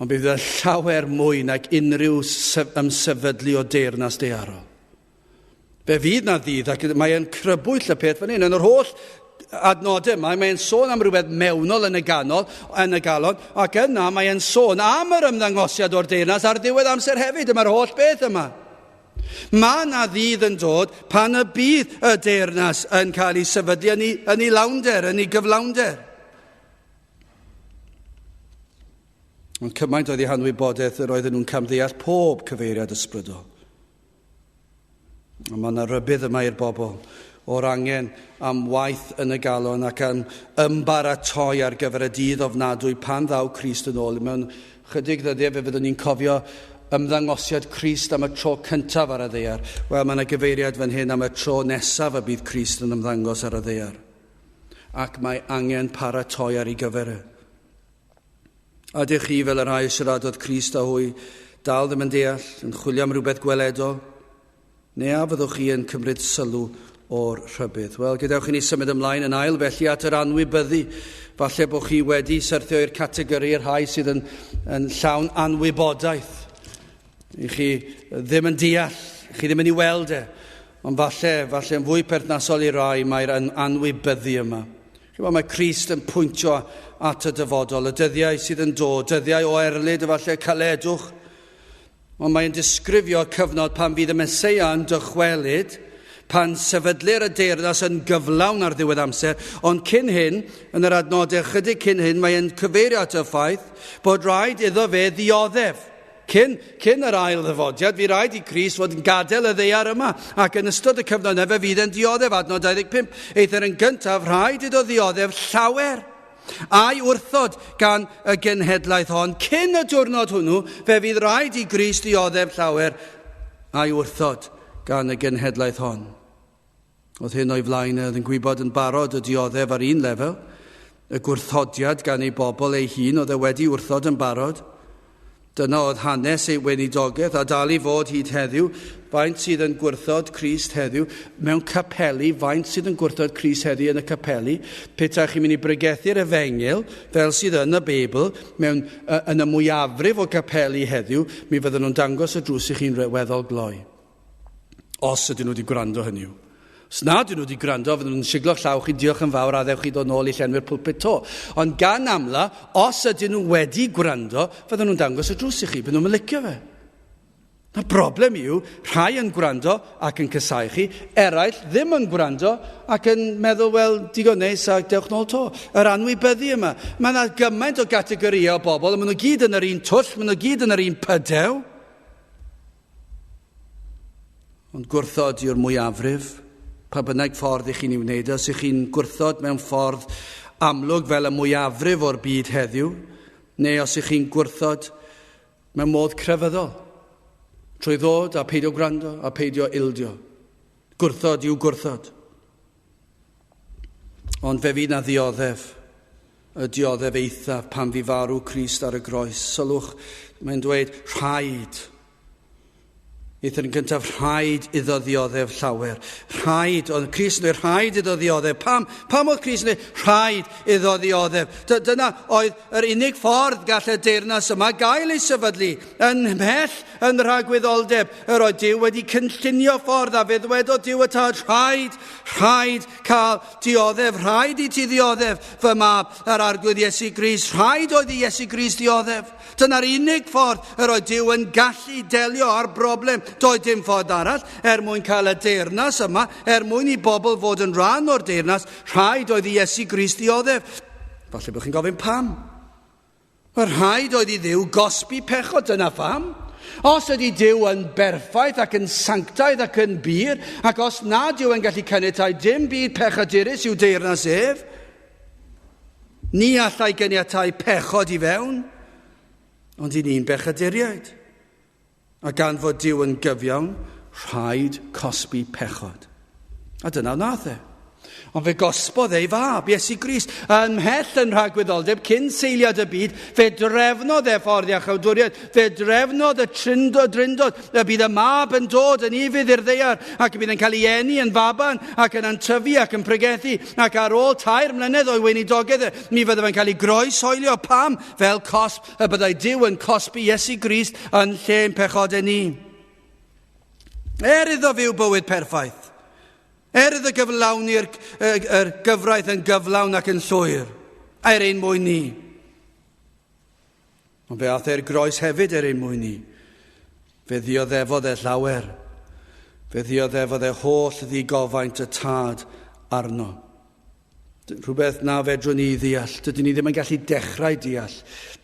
Ond bydd y llawer mwy nag unrhyw ymsefydlu o deyrnas daearol. Fe fydd na ddydd, ac mae'n crybwyll y peth fan hyn, yn yr holl adnodau yma, mae'n sôn am rhywbeth mewnol yn y ganol, yn y galon, ac yna mae'n sôn am yr ymddangosiad o'r deyrnas ar ddiwedd amser hefyd, yma'r holl beth yma. Mae yna ddydd yn dod pan y bydd y deyrnas yn cael ei sefydlu yn ei, yn ei lawnder, yn ei gyflawnder. Ond cymaint oedd eu hanwybodaeth yr oedden nhw'n camddeall pob cyfeiriad ysbrydol. Ond mae yna rybudd yma i'r bobl o'r angen am waith yn y galon ac am ymbaratoi ar gyfer y dydd ofnadwy pan ddaw Crist yn ôl. Mewn chydig ddyddiau fe fyddwn ni'n cofio ymddangosiad Crist am y tro cyntaf ar y ddaear. Wel, mae yna gyfeiriad fan hyn am y tro nesaf y bydd Crist yn ymddangos ar y ddaear. Ac mae angen paratoi ar ei gyfer e. A ydych chi, fel y rhai y siaradodd Crist â hwy, dal ddim yn deall, yn chwilio am rhywbeth gweledol? Neu a fyddwch chi yn cymryd sylw o'r rhybudd? Wel, gadewch i ni symud ymlaen yn ail felly at yr anwybyddu. Falle bod chi wedi syrthio i'r categori rhai sydd yn, yn llawn anwybodaeth. I chi ddim yn deall, chi ddim yn ei weld e. Ond falle, falle yn fwy perthnasol i rai, mae'r anwybyddu yma. Chimod, mae Crist yn pwyntio at y dyfodol, y dyddiau sydd yn dod, dyddiau o erlid, efallai caledwch, Ond mae'n disgrifio cyfnod pan fydd y Meseia yn dychwelyd, pan sefydlir y deyrnas yn gyflawn ar ddiwedd amser, ond cyn hyn, yn yr adnodau chydig cyn hyn, mae'n cyfeirio at y ffaith bod rhaid iddo fe ddioddef. Cyn, cyn yr ail ddyfodiad, fi rhaid i Crist fod yn gadael y ddeiar yma, ac yn ystod y cyfnod yna fe fydd yn dioddef, adnod 25, eithr yn gyntaf rhaid iddo ddioddef llawer. A'i wrthod gan y genhedlaeth hon. Cyn y diwrnod hwnnw, fe fydd rhaid i Grist ddioddef llawer a'i wrthod gan y genhedlaeth hon. Oedd hyn o'i flaen e, oedd yn gwybod yn barod y dioddef ar un lefel, y gwrthodiad gan ei bobl ei hun oedd e wedi wrthod yn barod. Dyna oedd hanes ei weinidogaeth a dal i fod hyd heddiw. Faint sydd yn gwrthod Crist heddiw mewn capeli, faint sydd yn gwrthod Crist heddiw yn y capeli? Petai chi'n mynd i bregethu'r efengyl, fel sydd yn y Beibl, mewn, yn y mwyafrif o capeli heddiw, mi fydden nhw'n dangos y drws i chi'n weddol gloi. Os ydyn nhw wedi gwrando hynny yw. Os nad ydyn nhw wedi gwrando, fydden nhw'n siglo'ch llaw chi, diolch yn fawr, a ddewch chi ddod nôl i llenwi'r pulpit to. Ond gan amla, os ydyn nhw wedi gwrando, fydden nhw'n dangos y drws i chi, bydden nhw'n licio fe. Y broblem yw, rhai yn gwrando ac yn cysau chi, eraill ddim yn gwrando ac yn meddwl, wel, digon neis a dewch nôl to. Yr anwybyddu yma. Mae yna gymaint o gategorïau o bobl, a maen nhw gyd yn yr un twll, maen nhw gyd yn yr un pydew. Ond gwrthod yw'r mwyafrif, pa bynnag ffordd i chi'n ei wneud. E. Os ych chi'n gwrthod mewn ffordd amlwg fel y mwyafrif o'r byd heddiw, neu os ych chi'n gwrthod mewn modd crefyddol, trwy ddod a peidio gwrando a peidio ildio. Gwrthod yw gwrthod. Ond fe fydd na ddioddef, y dioddef eithaf pan fi farw Crist ar y groes. Sylwch, mae'n dweud, rhaid. Eithr yn gyntaf, rhaid iddo ddioddef llawer. Rhaid, oedd Crist yn dweud, rhaid iddo ddioddef. Pam? Pam oedd Crist yn dweud, rhaid iddo ddioddef? Dyna oedd yr unig ffordd gall y deyrnas yma gael ei sefydlu. Yn mhell yn rhagwyddoldeb, yr oedd Duw wedi cynllunio ffordd a fe ddwedodd Duw y Tad, rhaid, rhaid cael dioddef, rhaid i ti ddioddef, fy mab, yr Arglwydd Iesu Grist, rhaid oedd i Iesu Grist ddioddef. Dyna'r unig ffordd yr oedd Duw yn gallu delio â'r broblem. Doedd dim ffordd arall er mwyn cael y deyrnas yma, er mwyn i bobl fod yn rhan o'r deyrnas, rhaid oedd i Iesu Grist ddioddef. Falle bod chi'n gofyn pam. Mae rhaid oedd i Dduw gosbi pechod, dyna pham. Os ydy Duw yn berffaith ac yn sanctaidd ac yn bur, ac os nad yw e'n gallu caniatáu dim byd pechadurus i'w deyrnas ef, ni allai ganiatáu pechod i fewn, ond i ni'n bechaduriaid. A gan fod Duw yn gyfiawn, rhaid cosbi pechod. A dyna wnaeth e. Ond fe gosbodd ei fab, Iesu Grist, yn mhell yn rhagwyddoldeb cyn seiliad y byd, fe drefnodd e ffordd iachawdwriaeth, fe drefnodd y trindod, drindod, y bydd y mab yn dod yn ufudd i'r ddaear, ac y bydd yn cael ei eni yn faban, ac yn antyfu ac yn pregethu, ac ar ôl 3 mlynedd o'i weinidogaeth e, mi fydde fe'n cael ei groeshoelio. Pam? Fel cosb y byddai Duw yn cosbi Iesu Grist yn lle'n pechodau ni. Er iddo fyw bywyd perffaith, er iddo gyflawni'r er gyfraith yn gyflawn ac yn llwyr, er ein mwyn ni. Ond fe ath e'r groes hefyd er ein mwyn ni. Fe ddioddefodd e llawer. Fe ddioddefodd e holl ddigofaint y tad arno. Rhywbeth na fedrwn ni ddeall. Dydyn ni ddim yn gallu dechrau deall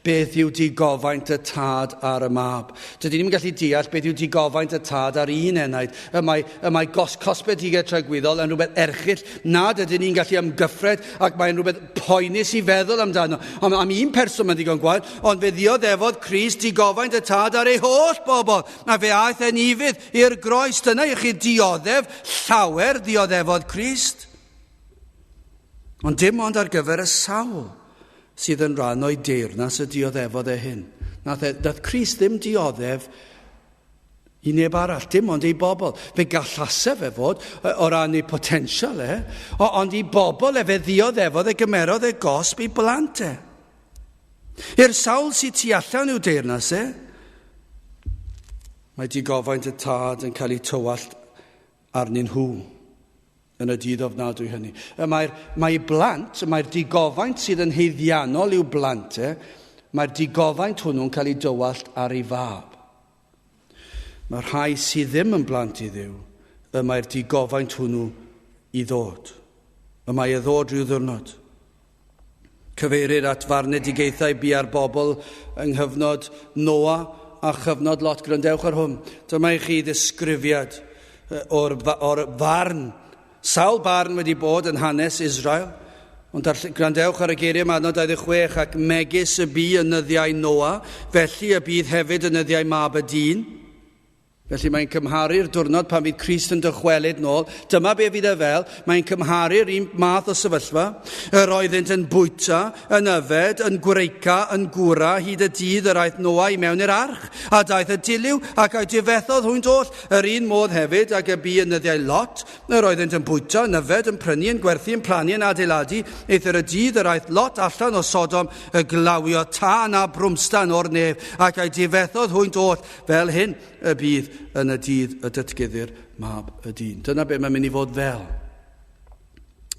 beth yw digofaint y tad ar y mab. Dydyn ni ddim yn gallu deall beth yw digofaint y tad ar un enaid. Y mae, y mae gos, cosbedigaeth tragwyddol yn rhywbeth erchyll nad ydyn ni'n gallu ymgyffred ac mae'n rhywbeth poenus i feddwl amdano. Ond am un person mae'n ddigon gwael, ond fe ddioddefodd Crist digofaint y tad ar ei holl bobl, a fe aeth e'n ufudd i'r groes. Dyna i chi dioddef llawer ddioddefodd Crist. Ond dim ond ar gyfer y sawl sydd yn rhan o'i deyrnas y dioddefodd e hyn. Nath, e, nath Crist ddim dioddef i neb arall, dim ond ei bobl. Fe gallase fe fod o ran ei potensial e, ond i bobl e fe ddioddefodd e gymerodd e gosb i blant e. I'r sawl sydd tu allan i'w deyrnas e, mae digofaint y tad yn cael ei tywallt arnyn nhw. Yn y dydd ofnadwy hynny. Y mae'r, mae blant, mae'r digofaint sydd yn haeddiannol i'w blant e, mae'r digofaint hwnnw'n cael ei dywallt ar ei fab. Mae rhai sydd ddim yn blant i Dduw, y mae'r digofaint hwnnw i ddod. Y mae e ddod rhyw ddiwrnod. Cyfeirir at farnedigaethau bia'r bobl yng nghyfnod Noa a chyfnod Lot. Gwrandewch ar hwn. Dyma i chi ddisgrifiad o'r, or farn. Sawl barn wedi bod yn hanes Israel. Ond gwrandewch ar y geiriau yma, adnod 26, ac megis y bu yn nyddiau Noa, felly y bydd hefyd yn nyddiau mab y dyn. Felly mae'n cymharu'r diwrnod pan fydd Crist yn dychwelyd nôl. Dyma be fydd e fel. Mae'n cymharu'r un math o sefyllfa. Yr oeddynt yn bwyta, yn yfed, yn gwreica, yn gwra, hyd y dydd yr aeth Noa i mewn i'r arch. A daeth y dilyw, ac a'i difethodd hwynt oll. Yr un modd hefyd ag y bu yn nyddiau Lot. Yr oeddynt yn bwyta, yn yfed, yn prynu, yn gwerthu, yn plannu, yn adeiladu. Eithr y dydd yr aeth Lot allan o Sodom, y glawio tân a brwmstan o'r nef, ac a'i difethodd hwynt oll. Fel hyn y bydd yn y dydd y datguddir mab y dyn. Dyna be mae'n mynd i fod fel.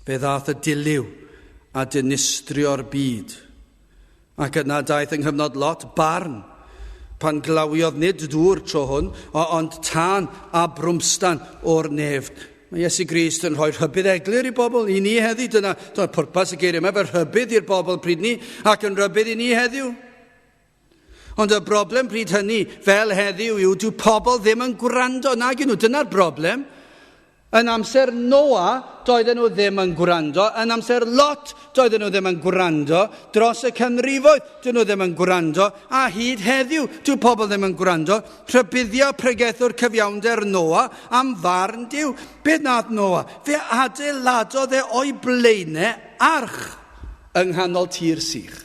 Fe ddaeth y dilyw a dinistrio'r byd. Ac yna daeth yng nghyfnod Lot barn, pan glawiodd nid dŵr tro hwn, ond tân a brwmstan o'r nef. Mae Iesu Grist yn rhoi rhybudd eglur i bobl, i ni heddi. Dyna, dyna pwrpas y geiriau yma, fe rhybudd i'r bobl pryd ni, ac yn rhybudd i ni heddiw. Ond y broblem pryd hynny, fel heddiw, yw dyw pobl ddim yn gwrando, nag nhw. Dyna'r broblem. Yn amser Noa, doedden nhw ddim yn gwrando. Yn amser Lot, doedden nhw ddim yn gwrando. Dros y canrifoedd, dyn nhw ddim yn gwrando. A hyd heddiw, dyw pobl ddim yn gwrando. Rhybuddio pregethwr cyfiawnder Noa am farn Duw. Beth nath Noa? Fe adeiladodd e o'i blaenau arch yng nghanol tir sych.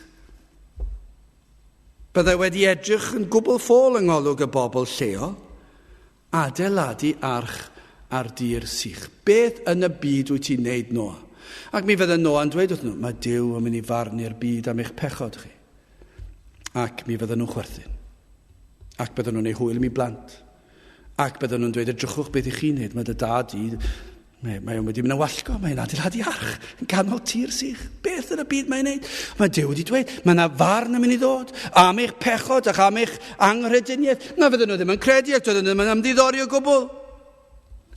Byddai wedi edrych yn gwbl ffôl yng ngolwg y bobl lleol, adeiladu arch ar dir sych. Beth yn y byd wyt ti'n neud, Noa? Ac mi fydde Noa'n dweud wrthyn nhw, mae Duw yn mynd i farnu'r byd am eich pechod chi. Ac mi fydden nhw'n chwerthin. Ac bydden nhw'n ei hwyl i mi blant. Ac bydden nhw'n dweud, edrychwch beth i chi'n neud, mae dy dad i... Mae o'n wedi mynd yn wallgo, mae'n adeiladu arch yn ganol tir sych. Beth yn y byd mae'n neud? Mae Duw wedi dweud, mae yna farn yn mynd i ddod am eich pechod ac am eich anghrediniaeth. Na fydden nhw ddim yn credu ac doedden nhw ddim yn ymddiddori o gwbl.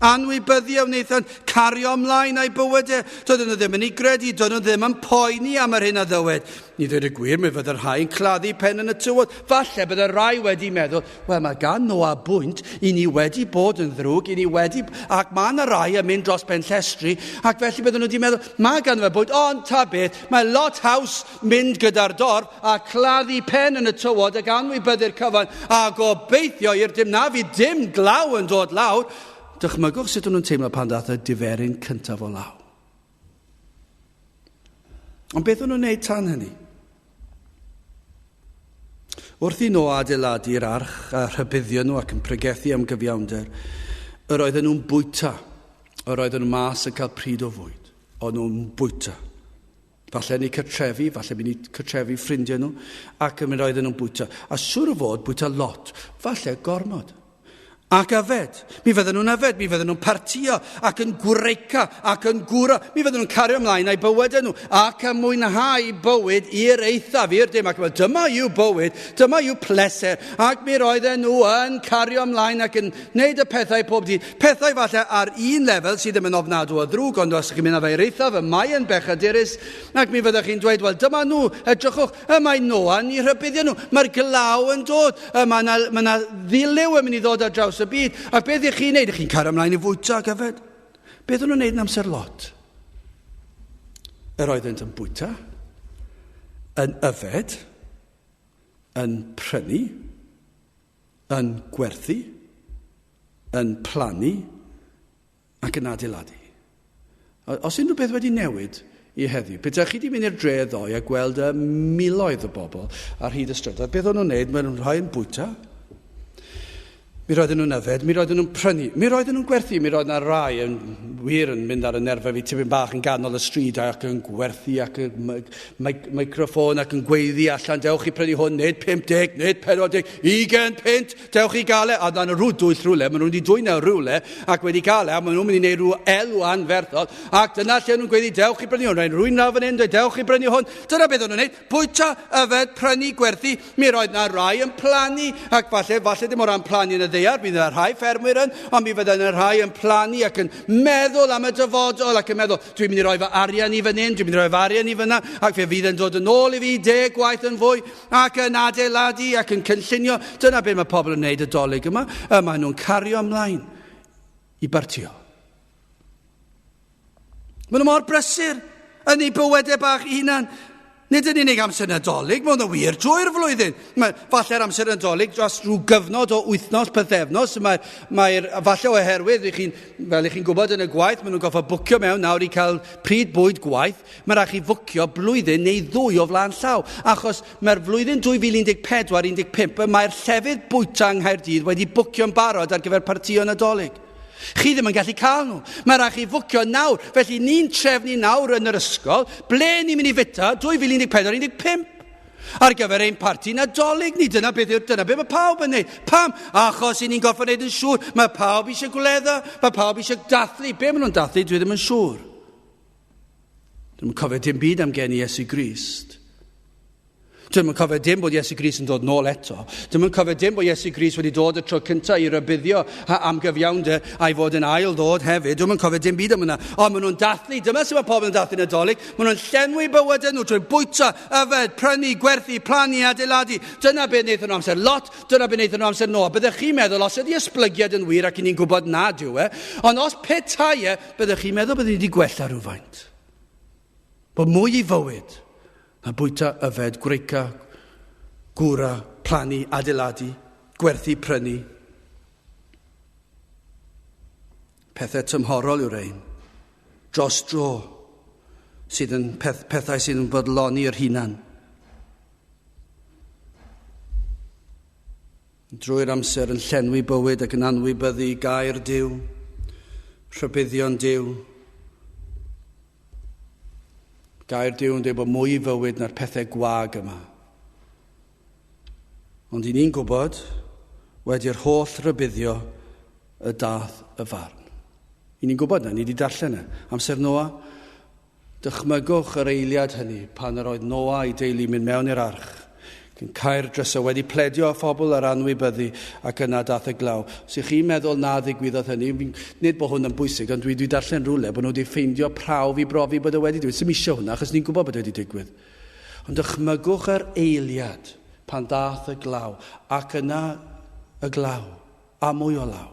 Anwybyddu a wnaethant cario ymlaen â'i bywydau. Doedden nhw ddim yn ei gredu, doedden nhw ddim yn poeni am yr hyn a ddywed. Ni ddweud y gwir, mi fydde'r rhai yn claddu pen yn y tywod. Falle bydde rai wedi meddwl, wel mae gan Noa bwynt, i ni wedi bod yn ddrwg, i ni wedi... Ac mae yna rai yn mynd dros ben llestri, ac felly bydden nhw wedi meddwl, mae gan fe bwynt, ond ta beth, mae lot haws mynd gyda'r dorf a claddu pen yn y tywod ac anwybyddu'r cyfan a gobeithio i'r dim na fydd dim glaw yn dod lawr. Dychmygwch sut o'n nhw'n teimlo pan ddaeth y diferyn cyntaf o law. Ond beth o'n nhw'n neud tan hynny? Wrth i Noa adeiladu'r arch a rhybuddio nhw ac yn pregethu am gyfiawnder, yr oedden nhw'n bwyta. Yr oedden nhw mas yn cael pryd o fwyd. O'n nhw'n bwyta. Falle yn eu cartrefi, falle mynd i cartrefi ffrindiau nhw, ac yn mynd oedden nhw'n bwyta. A siŵr o fod bwyta lot, falle gormod. Ac yfed. Mi fydden nhw'n yfed, mi fydden nhw'n partio, ac yn gwreica, ac yn guro. Mi fydden nhw'n cario ymlaen â'u bywydau nhw, ac yn mwynhau bywyd i'r eithaf, i'r dim. Ac dyma yw bywyd, dyma yw pleser. Ac mi roedden nhw yn cario ymlaen ac yn wneud y pethau pob dydd. Pethau falle ar un lefel sydd ddim yn ofnadw o ddrwg, ond os ydych chi'n mynd â fe i'r eithaf, y mae yn bechadurus, ac mi fyddech chi'n dweud, wel dyma nhw, edrychwch, y mae Noa yn eu rhybuddio nhw, mae'r glaw yn dod, y mae yna, mae yna ddilyw yn mynd i ddod ar draws y byd, ac beth ych chi'n neud? Ych chi'n cario ymlaen i fwyta ac yfed? Beth o'n nhw'n neud yn amser Lot? Yr oeddent yn bwyta, yn yfed, yn prynu, yn gwerthu, yn plannu ac yn adeiladu. Os unrhyw beth wedi newid i heddiw, petai chi wedi mynd i'r dre ddoe a gweld y miloedd o bobl ar hyd y strydoedd, beth o'n nhw'n neud? Maen nhw'n rhai yn bwyta, mi roedden nhw'n yfed, mi roedden nhw'n prynu, mi roedden nhw'n gwerthu, mi roedd yna rai yn wir yn mynd ar y nerfau fi tipyn bach yn ganol y stryd ac yn gwerthu ac yn microffon ac yn gweiddi allan, dewch i prynu hwn, nid 50, nid 40, 20 punt, Dewch i gael e, a dan rhyw dwyll rhywle, maen nhw wedi dwyn e rhywle ac wedi cael e, a maen nhw'n mynd i wneud rhyw elw anferthol, ac dyna lle nhw'n gweiddi, dewch i brynu hwn, rhaid rwy'n nawr fan hyn, dweud, dewch i brynu hwn. Dyna beth o'n nhw'n gwneud, bwyta, yfed, prynu, gwerthu, mi roedd na rai yn plannu, ac falle, falle dim o ran plannu yn y ddaear, bydd yna rhai ffermwyr yn, ond mi fydda yna rhai yn plannu ac yn meddwl am y dyfodol ac yn meddwl, Dwi'n mynd i roi fy arian i fan hyn, dwi'n mynd i roi fy arian i fyna, ac fe fydd yn dod yn ôl i fi deg gwaith yn fwy, ac yn adeiladu ac yn cynllunio. Dyna beth mae pobl yn wneud y dolyg yma. Y maen nhw'n cario ymlaen i bartio. Maen nhw mor brysur yn eu bywydau bach hunan. Nid yn unig amser Nadolig, mae hwn yn wir drwy'r flwyddyn. Mae, falle'r amser Nadolig dros rhyw gyfnod o wythnos, pythefnos, mae, mae'r, falle oherwydd, i chi'n, fel i chi'n gwybod yn y gwaith, maen nhw'n goffa bwcio mewn nawr i cael pryd bwyd gwaith, mae rhaid chi fwcio blwyddyn neu ddwy o flaen llaw, achos mae'r flwyddyn 2014-15, mae'r llefydd bwyta yng Nghaerdydd wedi bwcio'n barod ar gyfer partïon Nadolig. Chi ddim yn gallu cael nhw. Mae rhaid chi fwcio nawr. Felly ni'n trefnu nawr yn yr ysgol ble ni'n mynd i fita 2014-15 ar gyfer ein parti Nadolig ni. Dyna beth yw'r, dyna beth mae pawb yn neud. Pam? Achos i ni'n gorfod neud yn siŵr. Mae pawb eisiau gwledda, mae pawb eisiau dathlu. Be maen nhw'n dathlu, dwi ddim yn siŵr. Dwi'n cofio dim byd am geni Iesu Grist. Dwi'm yn cofio dim bod Iesu Grist yn dod nôl eto. Dwi'm yn cofio dim bod Iesu Grist wedi dod y tro cyntaf i rybuddio am gyfiawnder a'i fod yn ail ddod hefyd. Dwi'm yn cofio dim byd am hwnna. Ond maen nhw'n dathlu. Dyma sut mae pobl yn dathlu Nadolig. Maen nhw'n llenwi bywydau nhw trwy bwyta, yfed, prynu, gwerthu, plannu, adeiladu. Dyna beth wnaethon nhw amser Lot, dyna beth wnaethon nhw amser Noa. Byddech chi'n meddwl, os ydy esblygiad yn wir ac i ni'n gwybod nad yw e, ond os petai e, byddech chi'n meddwl byddwn ni wedi gwella rhywfaint. Bod mwy i fywyd na bwyta, yfed, gwreica, gwra, plannu, adeiladu, gwerthu, prynu. Pethau tymhorol yw'r ein. Dros dro, sydd yn peth, pethau sydd yn bodloni yr hunan. Drwy'r amser yn llenwi bywyd ac yn anwybyddu gair Duw, rhybuddion Duw. Gair Duw yn dweud bod mwy i fywyd na'r pethau gwag yma. Ond i ni'n gwybod, wedi'r holl rybuddio, y dath y farn. I ni'n gwybod na, ni wedi darllen e. Amser Noa, dychmygwch yr eiliad hynny pan yr oedd Noa a'i deulu mynd mewn i'r arch. Cyn cau'r drysau wedi pledio â phobl ar anwybyddu ac yna dath y glaw. Os ych chi'n meddwl na ddigwyddodd hynny, nid bod hwn yn bwysig, ond dwi wedi darllen rhywle bod nhw wedi ffeindio prawf i brofi bod e wedi digwydd. Sdim eisiau hwnna, achos ni'n gwybod bod e wedi digwydd. Ond dychmygwch yr eiliad pan ddath y glaw, ac yna y glaw, a mwy o law.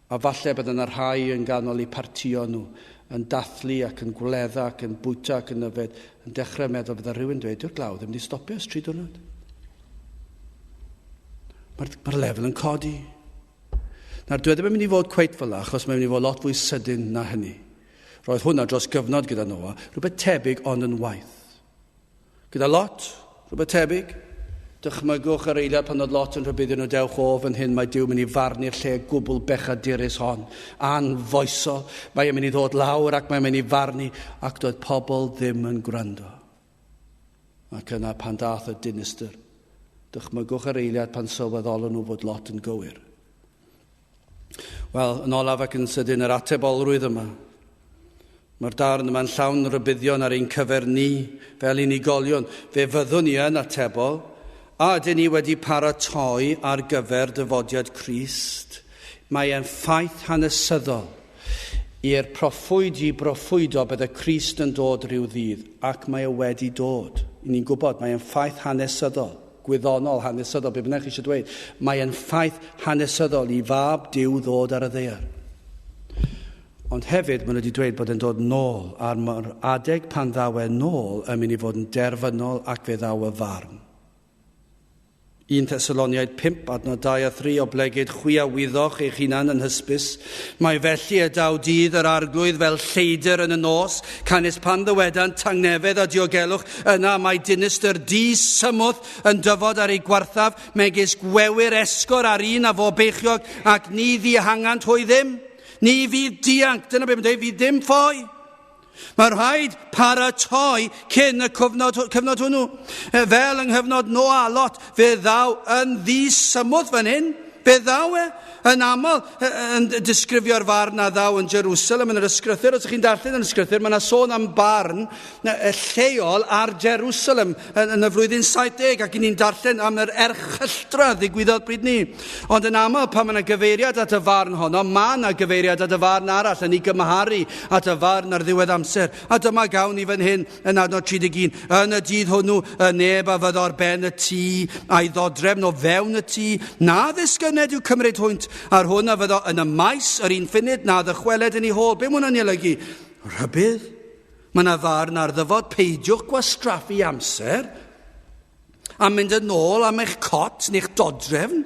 A falle bydd yna rhai yn ganol eu partïon nhw, yn dathlu ac yn gwledda ac yn bwyta ac yn yfed, yn dechrau meddwl bydda rhywun dweud, dyw'r glaw ddim wedi stopio ers tri diwrnod. Mae'r mae lefel yn codi. Nawr, dwi e ddim yn mynd i fod cweit fel 'na, achos mae'n mynd i fod lot fwy sydyn na hynny. Roedd hwnna dros gyfnod gyda Noa, rhywbeth tebyg ond yn waeth. Gyda Lot, rhywbeth tebyg. Dychmygwch yr eiliad pan oedd Lot yn rhybuddio nhw, dewch o fan hyn, mae Duw mynd i farnu'r lle gwbl bechadurus hon. Anfoesol, mae e'n mynd i ddod lawr ac mae'n mynd i farnu, ac doedd pobl ddim yn gwrando. Ac yna pan dath y dinistr, dychmygwch yr eiliad pan sylweddolon nhw fod Lot yn gywir. Wel, yn olaf ac yn sydyn, yr atebolrwydd yma. Mae'r darn yma'n llawn rhybuddion ar ein cyfer ni fel unigolion. Fe fyddwn ni yn atebol, a ydyn ni wedi paratoi ar gyfer dyfodiad Crist? Mae e'n ffaith hanesyddol i'r proffwyd i broffwydo bydd y Crist yn dod rhyw ddydd, ac mae e wedi dod. I ni'n gwybod, mae e'n ffaith hanesyddol. Gwyddonol, hanesyddol, be bynnag chi eisiau dweud. Mae e'n ffaith hanesyddol i fab Duw ddod ar y ddaear. Ond hefyd, maen nhw wedi dweud bod e'n dod nôl, a'r mae'r adeg pan ddaw e nôl yn mynd i fod yn derfynol ac fe ddaw y farn. 1 Thessaloniaid 5, adnod 2 a 3, oblegid chwi a wyddoch eich hunan yn hysbys, mai felly y daw dydd yr Arglwydd fel lleidr yn y nos, canys pan ddywedant tangnefedd a diogelwch, yna mae dinistr di-symwth yn dyfod ar ei gwarthaf, megis gwewyr esgor ar un a fo beichiog, ac ni ddihangant hwy ddim. Ni fydd dianc, dyna beth mae'n dweud, fydd dim ffoi. Mae rhaid paratoi cyn y cyfnod, cyfnod hwnnw. Fel yng nghyfnod Noa a Lot, fe ddaw yn ddisymwth fan hyn. Fe ddaw e yn aml yn disgrifio'r farn a ddaw yn Jerusalem yn yr ysgrythyr. Os ydych chi'n darllen yn ysgrythyr, mae yna sôn am barn lleol ar Jerusalem yn y flwyddyn 70 ac ni'n darllen am yr erchylltra ddigwyddodd bryd ni. Ond yn aml pan mae yna gyfeiriad at y farn honno, mae yna gyfeiriad at y farn arall yn ei gymharu at y farn ar ddiwedd amser. A dyma gawn ni fan hyn yn adnod 31. Yn y dydd hwnnw, y neb a fyddo ar ben y tŷ a'i ddodrefn o fewn y tŷ, na ddisgyned i'w cymryd hwynt, a'r hwn a fyddo yn y maes yr un ffunud na ddychweled yn ei hôl. Be mae hwnna'n ei olygu? Rhybudd. Mae yna farn ar ddyfod, peidiwch gwastraffu amser a mynd yn ôl am eich cot neu'ch dodrefn.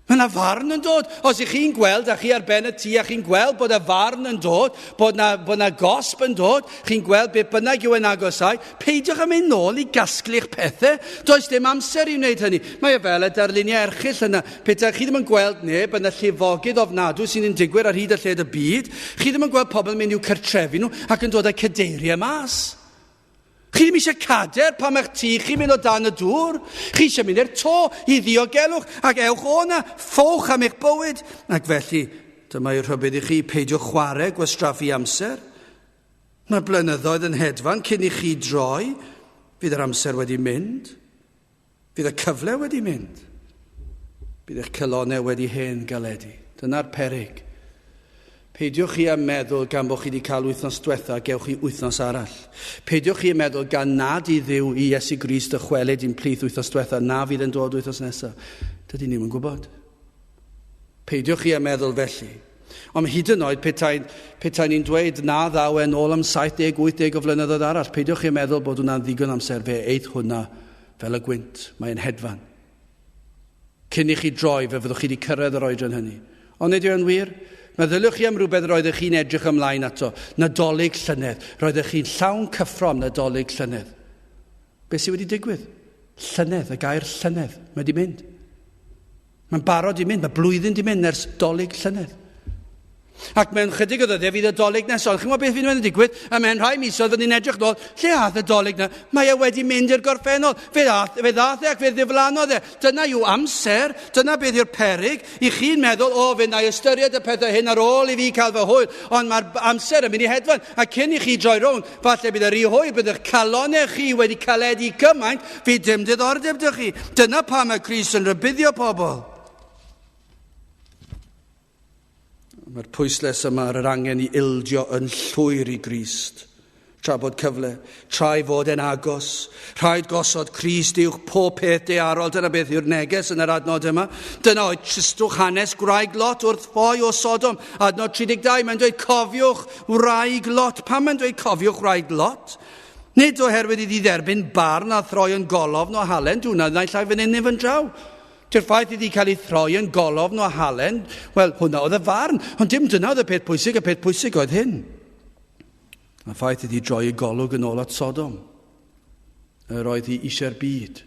Mae yna farn yn dod. Os ych chi'n gweld, a chi ar ben y tŷ, a chi'n gweld bod y farn yn dod, bod na, bod na gosb yn dod, chi'n gweld beth bynnag yw yn agosau, peidiwch â mynd nôl i gasglu'ch pethau. Does dim amser i wneud hynny. Mae e fel y darluniau erchyll yna. Petai chi ddim yn gweld neb yn y llifogydd ofnadwy sy'n yn digwydd ar hyd a lled y byd, chi ddim yn gweld pobl yn mynd i'w cartrefi nhw ac yn dod â'u cadeiriau mas. Chi ddim eisiau cader pan mae'ch tŷ chi'n mynd o dan y dŵr. Chi eisiau mynd i'r to i ddiogelwch ac ewch o na, ffowch am eich bywyd. Ac felly, dyma i'w rhybudd i chi, peidiwch chwarae gwastraffu amser. Mae blynyddoedd yn hedfan cyn i chi droi, fydd yr amser wedi mynd. Bydd y cyfle wedi mynd. Bydd eich calonnau wedi hen galedu. Dyna'r peryg. Peidiwch chi â meddwl gan bod chi wedi cael wythnos diwetha, gewch chi wythnos arall. Peidiwch chi â meddwl gan nad i Dduw i Iesu Grist dychwelyd i'n plith wythnos diwetha, na fydd yn dod wythnos nesaf. Dydy ni'm yn gwybod. Peidiwch chi â meddwl felly. Ond hyd yn oed petai, petai ni'n dweud na ddaw e'n ôl am 70, 80 o flynyddoedd arall, peidiwch chi â meddwl bod hwnna'n ddigon amser, fe eith hwnna fel y gwynt, mae'n hedfan. Cyn i chi droi, fe fyddwch chi wedi cyrraedd yr oedran hynny. Ond nid yw'n wir? Meddyliwch chi am rhywbeth roeddech chi'n edrych ymlaen ato. Nadolig llynedd. Roeddech chi'n llawn cyffro am Nadolig llynedd. Beth sydd wedi digwydd? Llynedd, y gair llynedd, mae wedi mynd. Mae'n barod i mynd, mae blwyddyn di mynd ers dolyg llynedd. Ac mewn chydig o ddyddiau fydd y dolyg nesaf. Ond chi'n gwybod beth fydd yn digwydd? A mewn rhai misoedd fyddwn ni'n edrych nôl, lle ath y dolyg na? Mae e wedi mynd i'r gorffennol. Fe ddath, fe ddath e ac fe ddiflannodd e. Dyna yw amser, dyna beth yw'r peryg. I chi'n meddwl, o, fe wna i ystyried y pethau hyn ar ôl i fi cael fy hwyl. Ond mae'r amser yn mynd i hedfan. A cyn i chi droi rownd, falle bydd y rhy hwyr, bydd eich calonnau chi wedi caledu gymaint, fydd dim diddordeb 'da chi. Dyna pam mae Crist yn rhybuddio pobl. Mae'r pwysles yma ar yr angen i ildio yn llwyr i Grist, tra bod cyfle, tra ei fod e'n agos. Rhaid gosod Crist uwch pob peth daearol, dyna beth yw'r neges yn yr adnod yma. Dyna oedd tristwch hanes gwraig Lot wrth ffoi o Sodom. Adnod 32, mae'n dweud cofiwch wraig Lot. Pam mae'n dweud cofiwch wraig Lot? Nid oherwydd iddi dderbyn barn a throi yn golofn o halen, dwi'n naill ai fan hyn neu fan draw. Dy'r ffaith iddi cael ei throi yn golofn o halen, wel, hwnna oedd y farn. Ond dim dyna oedd y peth pwysig, y peth pwysig oedd hyn. Y ffaith iddi droi y golwg yn ôl at Sodom. Yr oedd hi eisiau'r byd.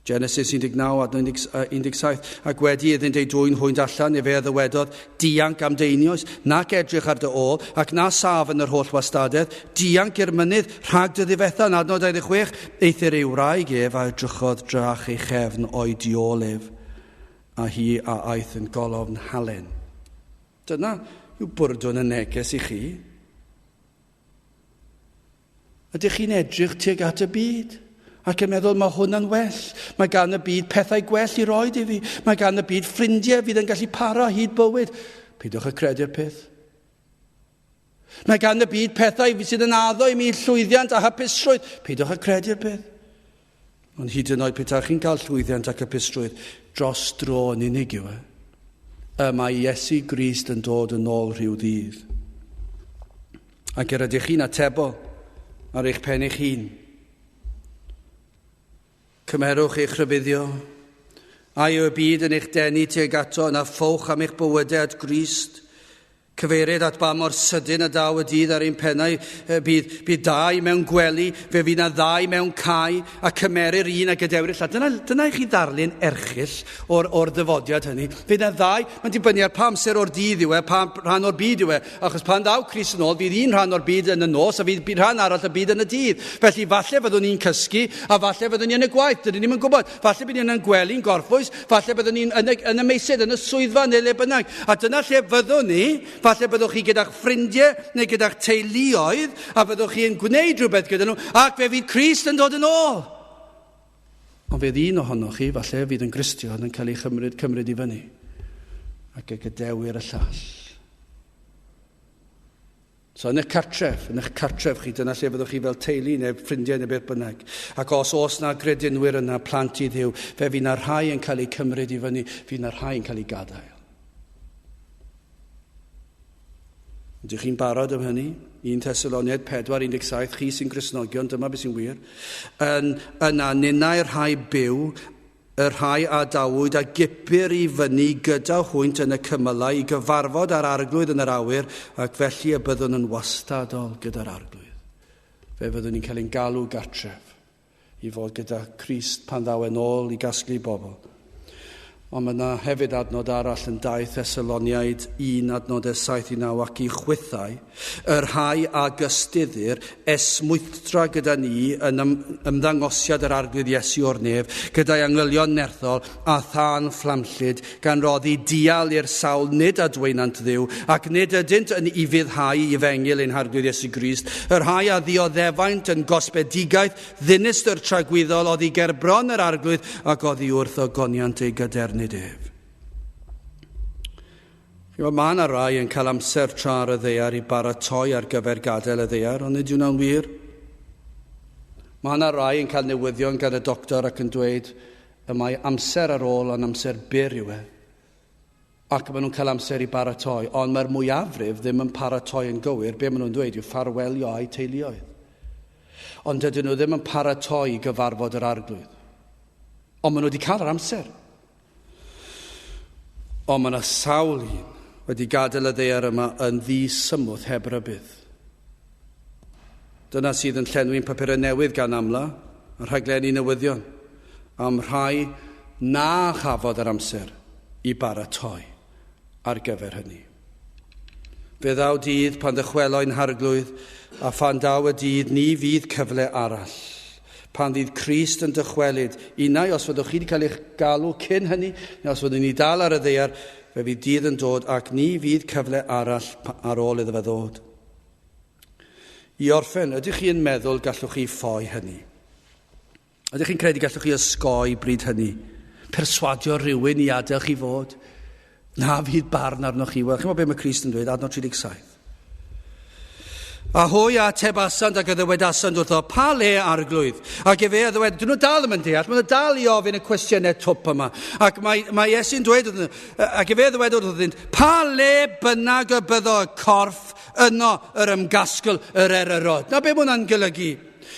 Genesis 19, adnod 17, ac wedi iddynt ei dwyn hwynt allan, efe a ddywedodd, dianc am dy einioes, nac edrych ar dy ôl, ac na saf yn yr holl wastadedd, dianc i'r mynydd, Rhag dy ddifetha yn adnod 26, eithr ei wraig ef a edrychodd drach ei chefn o'i diôl ef, a hi a aeth yn golofn halen. Dyna yw bwrdwn y neges i chi. Ydych chi'n edrych tuag at y byd? Ac yn meddwl, mae hwn yn well. Mae gan y byd pethau gwell i roed i fi. Mae gan y byd ffrindiau fydd yn gallu para hyd bywyd. Peidiwch â credu'r peth. Mae gan y byd pethau sydd yn addo i mi llwyddiant a hapusrwydd. Peidiwch â credu'r peth. Ond hyd yn oed petai chi'n cael llwyddiant ac hapusrwydd, dros dro yn unig yw e. Y mae Iesu Grist yn dod yn ôl rhyw ddydd. Ac yr ydych chi'n atebol ar eich pen eich hun. Cymerwch eich rhybuddio. A yw y byd yn eich denu tuag ato yna ffowch am eich bywydau at Grist. Cyfeirid at ba mor sydyn y daw y dydd ar ein pennau, bydd, bydd dau mewn gwely, fe fydd na ddau mewn cae, a cymerir un a gadewir y llall. Dyna, dyna i chi ddarlun erchyll o'r, or ddyfodiad hynny. Fydd na ddau, mae'n dibynnu ar pa amser o'r dydd yw e, pa rhan o'r byd yw e, achos pan ddaw Crist yn ôl, fydd un rhan o'r byd yn y nos, a fydd rhan arall y byd yn y dydd. Felly falle fyddwn ni'n cysgu, a falle fyddwn ni yn y gwaith, dydyn ni'm yn gwybod. Falle bydd ni'n gwely'n gorffwys, falle byddwn ni'n yn y, yn y meysydd, yn y swyddfa neu le bynnag. A dyna lle fyddwn ni, falle byddwch chi gyda'ch ffrindiau neu gyda'ch teuluoedd, a byddwch chi yn gwneud rhywbeth gyda nhw, ac fe fydd Crist yn dod yn ôl. Ond fydd un ohonoch chi, falle, fydd yn Gristion, yn cael ei chymryd, cymryd i fyny, ac y gadewir y llall. So yn eich cartref, yn eich cartref chi, dyna lle fyddwch chi fel teulu neu ffrindiau neu beth bynnag. Ac os oes na gredinwyr yna, plant i Dduw, fe fydd na rhai yn cael eu cymryd i fyny, fydd na rhai yn cael eu gadael. Ydych chi'n barod am hynny? 1 Thessaloniaid 4, 17, chi sy'n Gristnogion, dyma beth sy'n wir. Yn, yna ninnau'r rhai byw y rhai a adawyd a gipir i fyny gyda hwynt yn y cymylau i gyfarfod â'r Arglwydd yn yr awyr, ac felly y byddwn yn wastadol gyda'r Arglwydd. Fe fyddwn ni'n cael ein galw gartref i fod gyda Crist pan ddaw e'n ôl i gasglu bobl. Ond mae yna hefyd adnod arall yn 2 Thessaloniaid 1 adnodau 7 i 9 ac i chwithau, Y rhai a gystuddir esmwythdra gyda ni yn ymddangosiad yr Arglwydd Iesu o'r nef, gyda'i angylion nerthol a thân fflamllyd, gan roddi dial i'r sawl nid adwaenant Dduw, ac nid ydynt yn ufuddhau i efengyl ein Harglwydd Iesu Grist, y rhai a ddioddefaint yn gosbedigaeth ddinistr tragwyddol oddi ger bron yr Arglwydd ac oddi wrth ogoniant ei gadernid ef. Chimod, mae yna rai yn cael amser tra ar y ddaear i baratoi ar gyfer gadael y ddaear, ond nid yw'n wir. Mae yna rai yn cael newyddion gan y doctor ac yn dweud y mae amser ar ôl ond amser byr yw e. Ac maen nhw'n cael amser i baratoi, ond mae'r mwyafrif ddim yn paratoi yn gywir. Be maen nhw'n dweud yw ffarwelio a'u teuluoedd. Ond dydyn nhw ddim yn paratoi i gyfarfod yr Arglwydd. Ond maen nhw wedi cael yr amser. Ond mae yna sawl un wedi gadael y ddaear yma yn ddi-symwth heb rybudd. Dyna sydd yn llenwi'n papurau newydd gan amla, a rhaglenni newyddion, am rhai na chafodd yr amser i baratoi ar gyfer hynny. Fe ddaw dydd pan ddychwelo'n harglwydd, a phan daw y dydd ni fydd cyfle arall. Pan fydd Crist yn dychwelyd, unai os fyddwch chi wedi cael eich galw cyn hynny, neu os fyddwn ni dal ar y ddaear, fe fydd dydd yn dod ac ni fydd cyfle arall ar ôl iddo fe ddod. I orffen, ydych chi yn meddwl gallwch chi ffoi hynny? Ydych chi'n credu gallwch chi osgoi bryd hynny? Perswadio rhywun i adael chi fod? Na fydd barn arnoch chi. Wel, chi'n beth mae Crist yn dweud, adnod 37. A hwy a atebasant ac a ddywedasant wrtho, pa le arglwydd? Ac efe a ddywed, dyn nhw dal ddim yn deall, maen nhw dal i ofyn y cwestiynau twp yma. Ac mae, mae Iesu'n dweud wrthyn nhw, ac efe a ddywed wrthynt, pa le bynnag y byddo y corff yno yr ymgasgl yr eryrod. Na be mae hwnna'n golygu?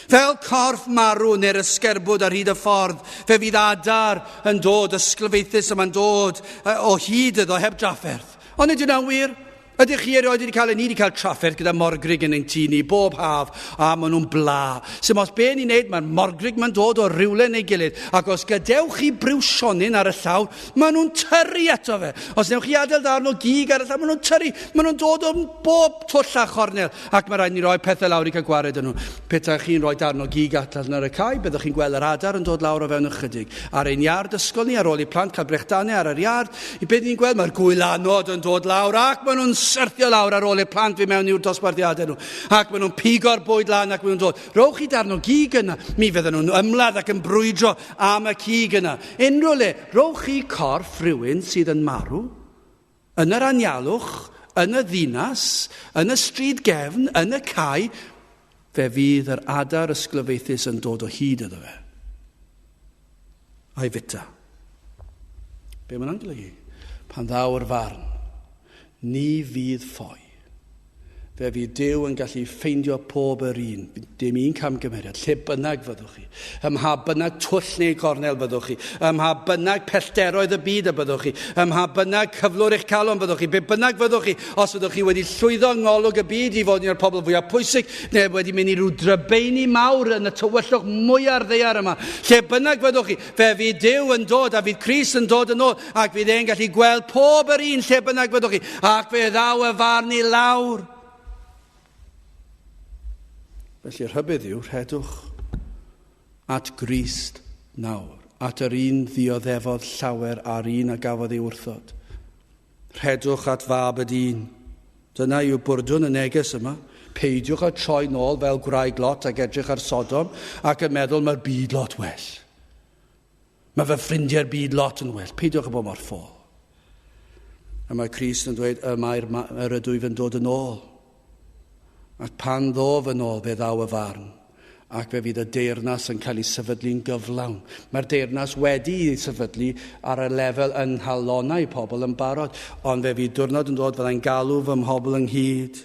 Fel corff marw neu'r ysgerbwd ar hyd y ffordd, fe fydd adar yn dod, ysglyfaethus yma'n dod o hyd iddo heb drafferth. Ond nid yw'n wir? Ydych chi erioed wedi cael, ni wedi cael trafferth gyda morgrig yn ein tŷ ni bob haf, a maen nhw'n bla. Sym os be ni'n neud, mae'r morgrig ma'n dod o rywle neu gilydd, ac os gadewch chi briwsionyn ar y llawr, Maen nhw'n tyrru ato fe. Os newch chi adael darn o gig ar y llaw, maen nhw'n tyrru. Maen nhw'n dod o bob twll a chornel. Ac mae rhaid ni roi pethau lawr i cael gwared yn nhw. Petai chi'n rhoi darn o gig allan ar y cae, byddwch chi'n gweld yr adar yn dod lawr o fewn ychydig. Ar ein iard ysgol ni, ar ôl i plant cael brechdanau ar yr iard, i beth ni'n gweld, mae'r gwylanod yn dod lawr ac maen nhw'n syrthio lawr ar ôl i'r plant fi mewn i'w dosbarthiadau nhw. Ac maen nhw'n pigo'r bwyd lan ac maen nhw'n dod. Rowch chi darn o gig yna. Mi fydden nhw'n ymladd ac yn brwydro am y cig yna. Unrhyw le, rhowch chi corff rhywun sydd yn marw, yn yr anialwch, yn y ddinas, yn y stryd gefn, yn y cae, fe fydd yr adar ysglyfaethus yn dod o hyd iddo fe. A'i fita. Be mae'n golygu? Pan ddaw'r farn, ni fydd ffoi. Fe fydd Duw yn gallu ffeindio pob yr un, dim un camgymeriad, lle bynnag fyddwch chi, ym mha bynnag twll neu gornel fyddwch chi, ym mha bynnag pellteroedd y byd y byddwch chi, ym mha bynnag cyflwr eich calon fyddwch chi, be bynnag fyddwch chi, os fyddwch chi wedi llwyddo yng ngolwg y byd i fod un o'r pobl fwyaf pwysig, neu wedi mynd i ryw drybeini mawr yn y tywyllwch mwya'r ddaear yma, lle bynnag fyddwch chi, fe fydd Duw yn dod a fydd Crist yn dod yn ôl ac fydd e'n gallu gweld pob yr un lle bynnag fyddwch chi, ac fe ddaw y farn i lawr. Felly rhybudd yw, rhedwch at Grist nawr, at yr un ddioddefodd llawer a'r un a gafodd ei wrthod. Rhedwch at fab y dyn. Dyna yw bwrdwn y neges yma. Peidiwch â troi nôl fel gwraig Lot ac edrych ar Sodom ac yn meddwl mae'r byd lot well. Mae fy ffrindiau'r byd lot yn well. Peidiwch â bod mor ffôl. A mae Crist yn dweud, y mae'r ma, yr ydw i yn dod yn ôl. Ac pan ddof yn ôl, fe ddaw y farn. Ac fe fydd y deyrnas yn cael ei sefydlu'n gyflawn. Mae'r deyrnas wedi ei sefydlu ar y lefel yn nghalonau pobl yn barod. Ond fe fydd diwrnod yn dod fyddai'n galw fy mhobl ynghyd.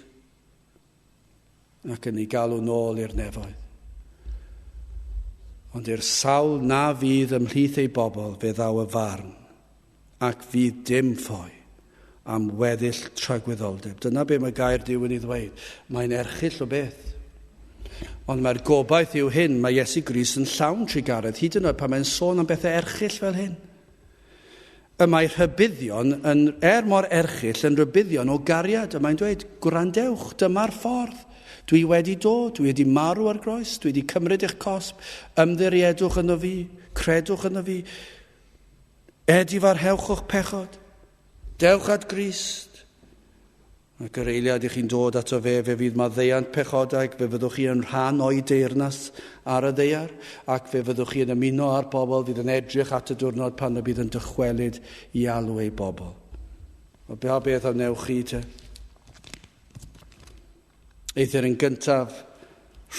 Ac yn ei galw nôl i'r nefoedd. Ond i'r sawl na fydd ymhlith ei bobl fe ddaw y farn, ac fydd dim ffoi am weddill tragwyddoldeb. Dyna be mae gair Duw yn ei ddweud. Mae'n erchyll o beth. Ond mae'r gobaith yw hyn, mae Iesu Grist yn llawn trugaredd, hyd yn oed pan mae'n sôn am bethau erchyll fel hyn. Y mae rhybuddion, yn, er mor erchyll, yn rhybuddion o gariad. Y mae'n dweud, gwrandewch, dyma'r ffordd. Dwi wedi dod, dwi wedi marw ar groes, dwi wedi cymryd eich cosb, ymddiriedwch yno fi, credwch yno fi, edifarhewch o'ch pechod, dewch at Grist. Ac yr eiliad i chi'n dod ato fe, fe fydd maddeuant pechodau, fe fyddwch chi yn rhan o'i deyrnas ar y ddaear, ac fe fyddwch chi yn ymuno â'r bobl fydd yn edrych at y diwrnod pan y bydd yn dychwelyd i alw ei bobl. O be beth a wnewch chi te? Eithr yn gyntaf,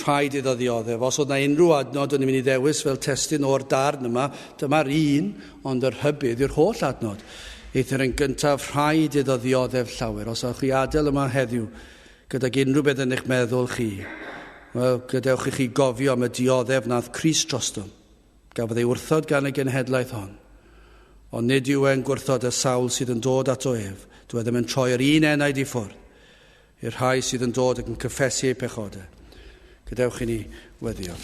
rhaid iddo ddioddef. Os oedd na unrhyw adnod o'n i'n mynd i ddewis fel testun o'r darn yma, dyma'r un, ond yr hybydd yw'r holl adnod. Eithr yn gyntaf, rhaid iddo ddioddef llawer. Os ewch chi adael yma heddiw, gydag unrhyw beth yn eich meddwl chi, wel, gadewch i chi gofio am y dioddef nath Crist drostom. Gafodd ei wrthod gan y genhedlaeth hon. Ond nid yw e'n gwrthod y sawl sydd yn dod ato ef. Dyw e ddim yn troi yr un enaid i ffwrdd. I'r rhai sydd yn dod ac yn cyffesu eu pechodau. Gadewch i ni weddio.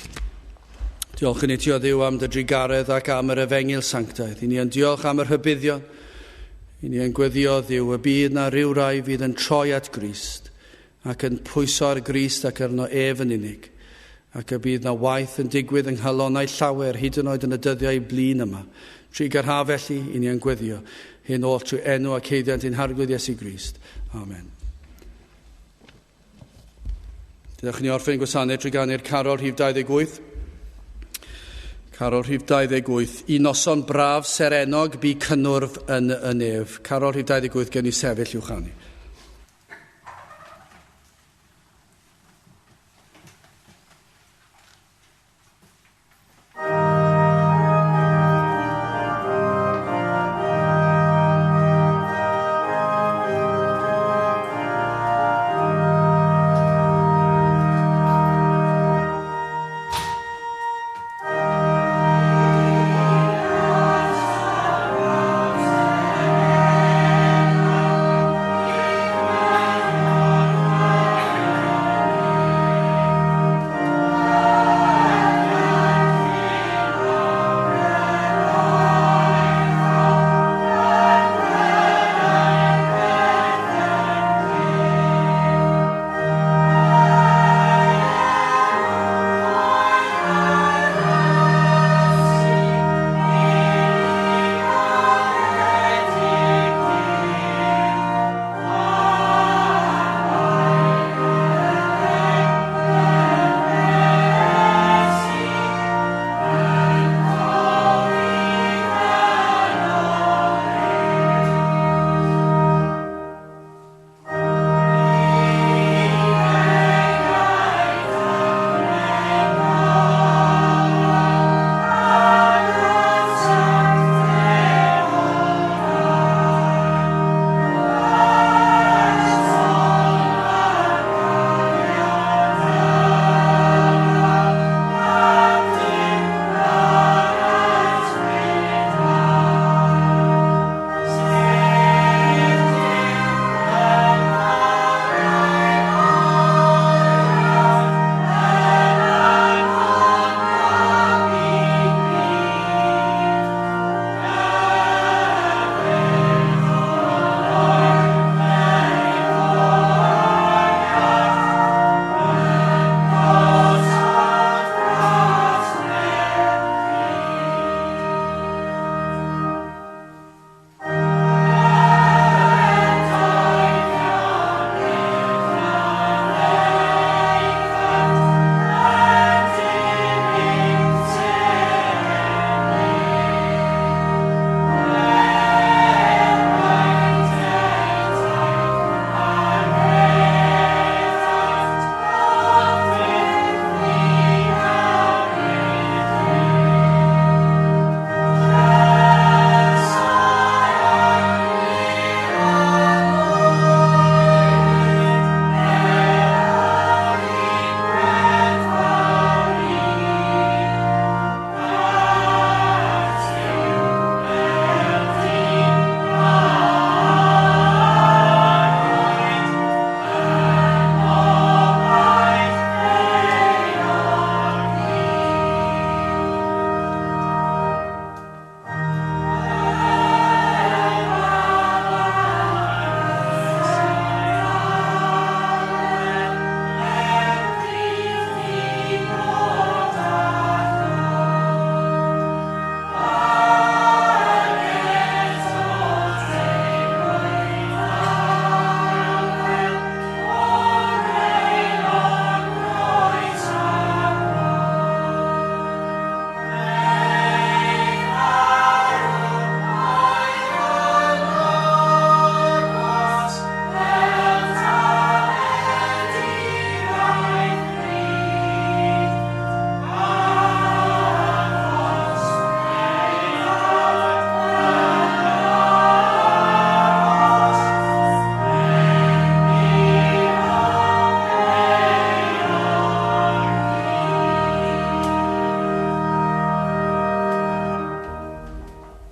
Diolch i ni ti o Dduw am dy drugaredd ac am yr efengyl sanctaidd. I ni yn diolch am y rhybuddion. I ni yn gweddio Dduw y bydd na rhyw rai fydd yn troi at Grist ac yn pwyso ar Grist ac arno ef yn unig, ac y bydd na waith yn digwydd yng nghalonnau llawer hyd yn oed yn y dyddiau blin yma. Trugar ha felly, i ni yn gweddio hyn oll trwy enw ac haeddiant ein Harglwydd Iesu Grist. Amen. Dewch ni orffen gwasanaeth trwy ganu'r carol rhif 28. Carol rhif 28. Un noson braf serennog bu cynnwrf yn y nef. Carol rhif 28 gen i sefyll i'w chanu.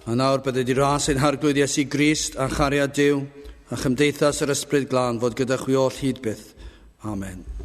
A nawr bydde di ras ein Harglwydd Iesu Grist a chariad Duw a chymdeithas yr Ysbryd Glân fod gyda chwi oll hyd byth. Amen.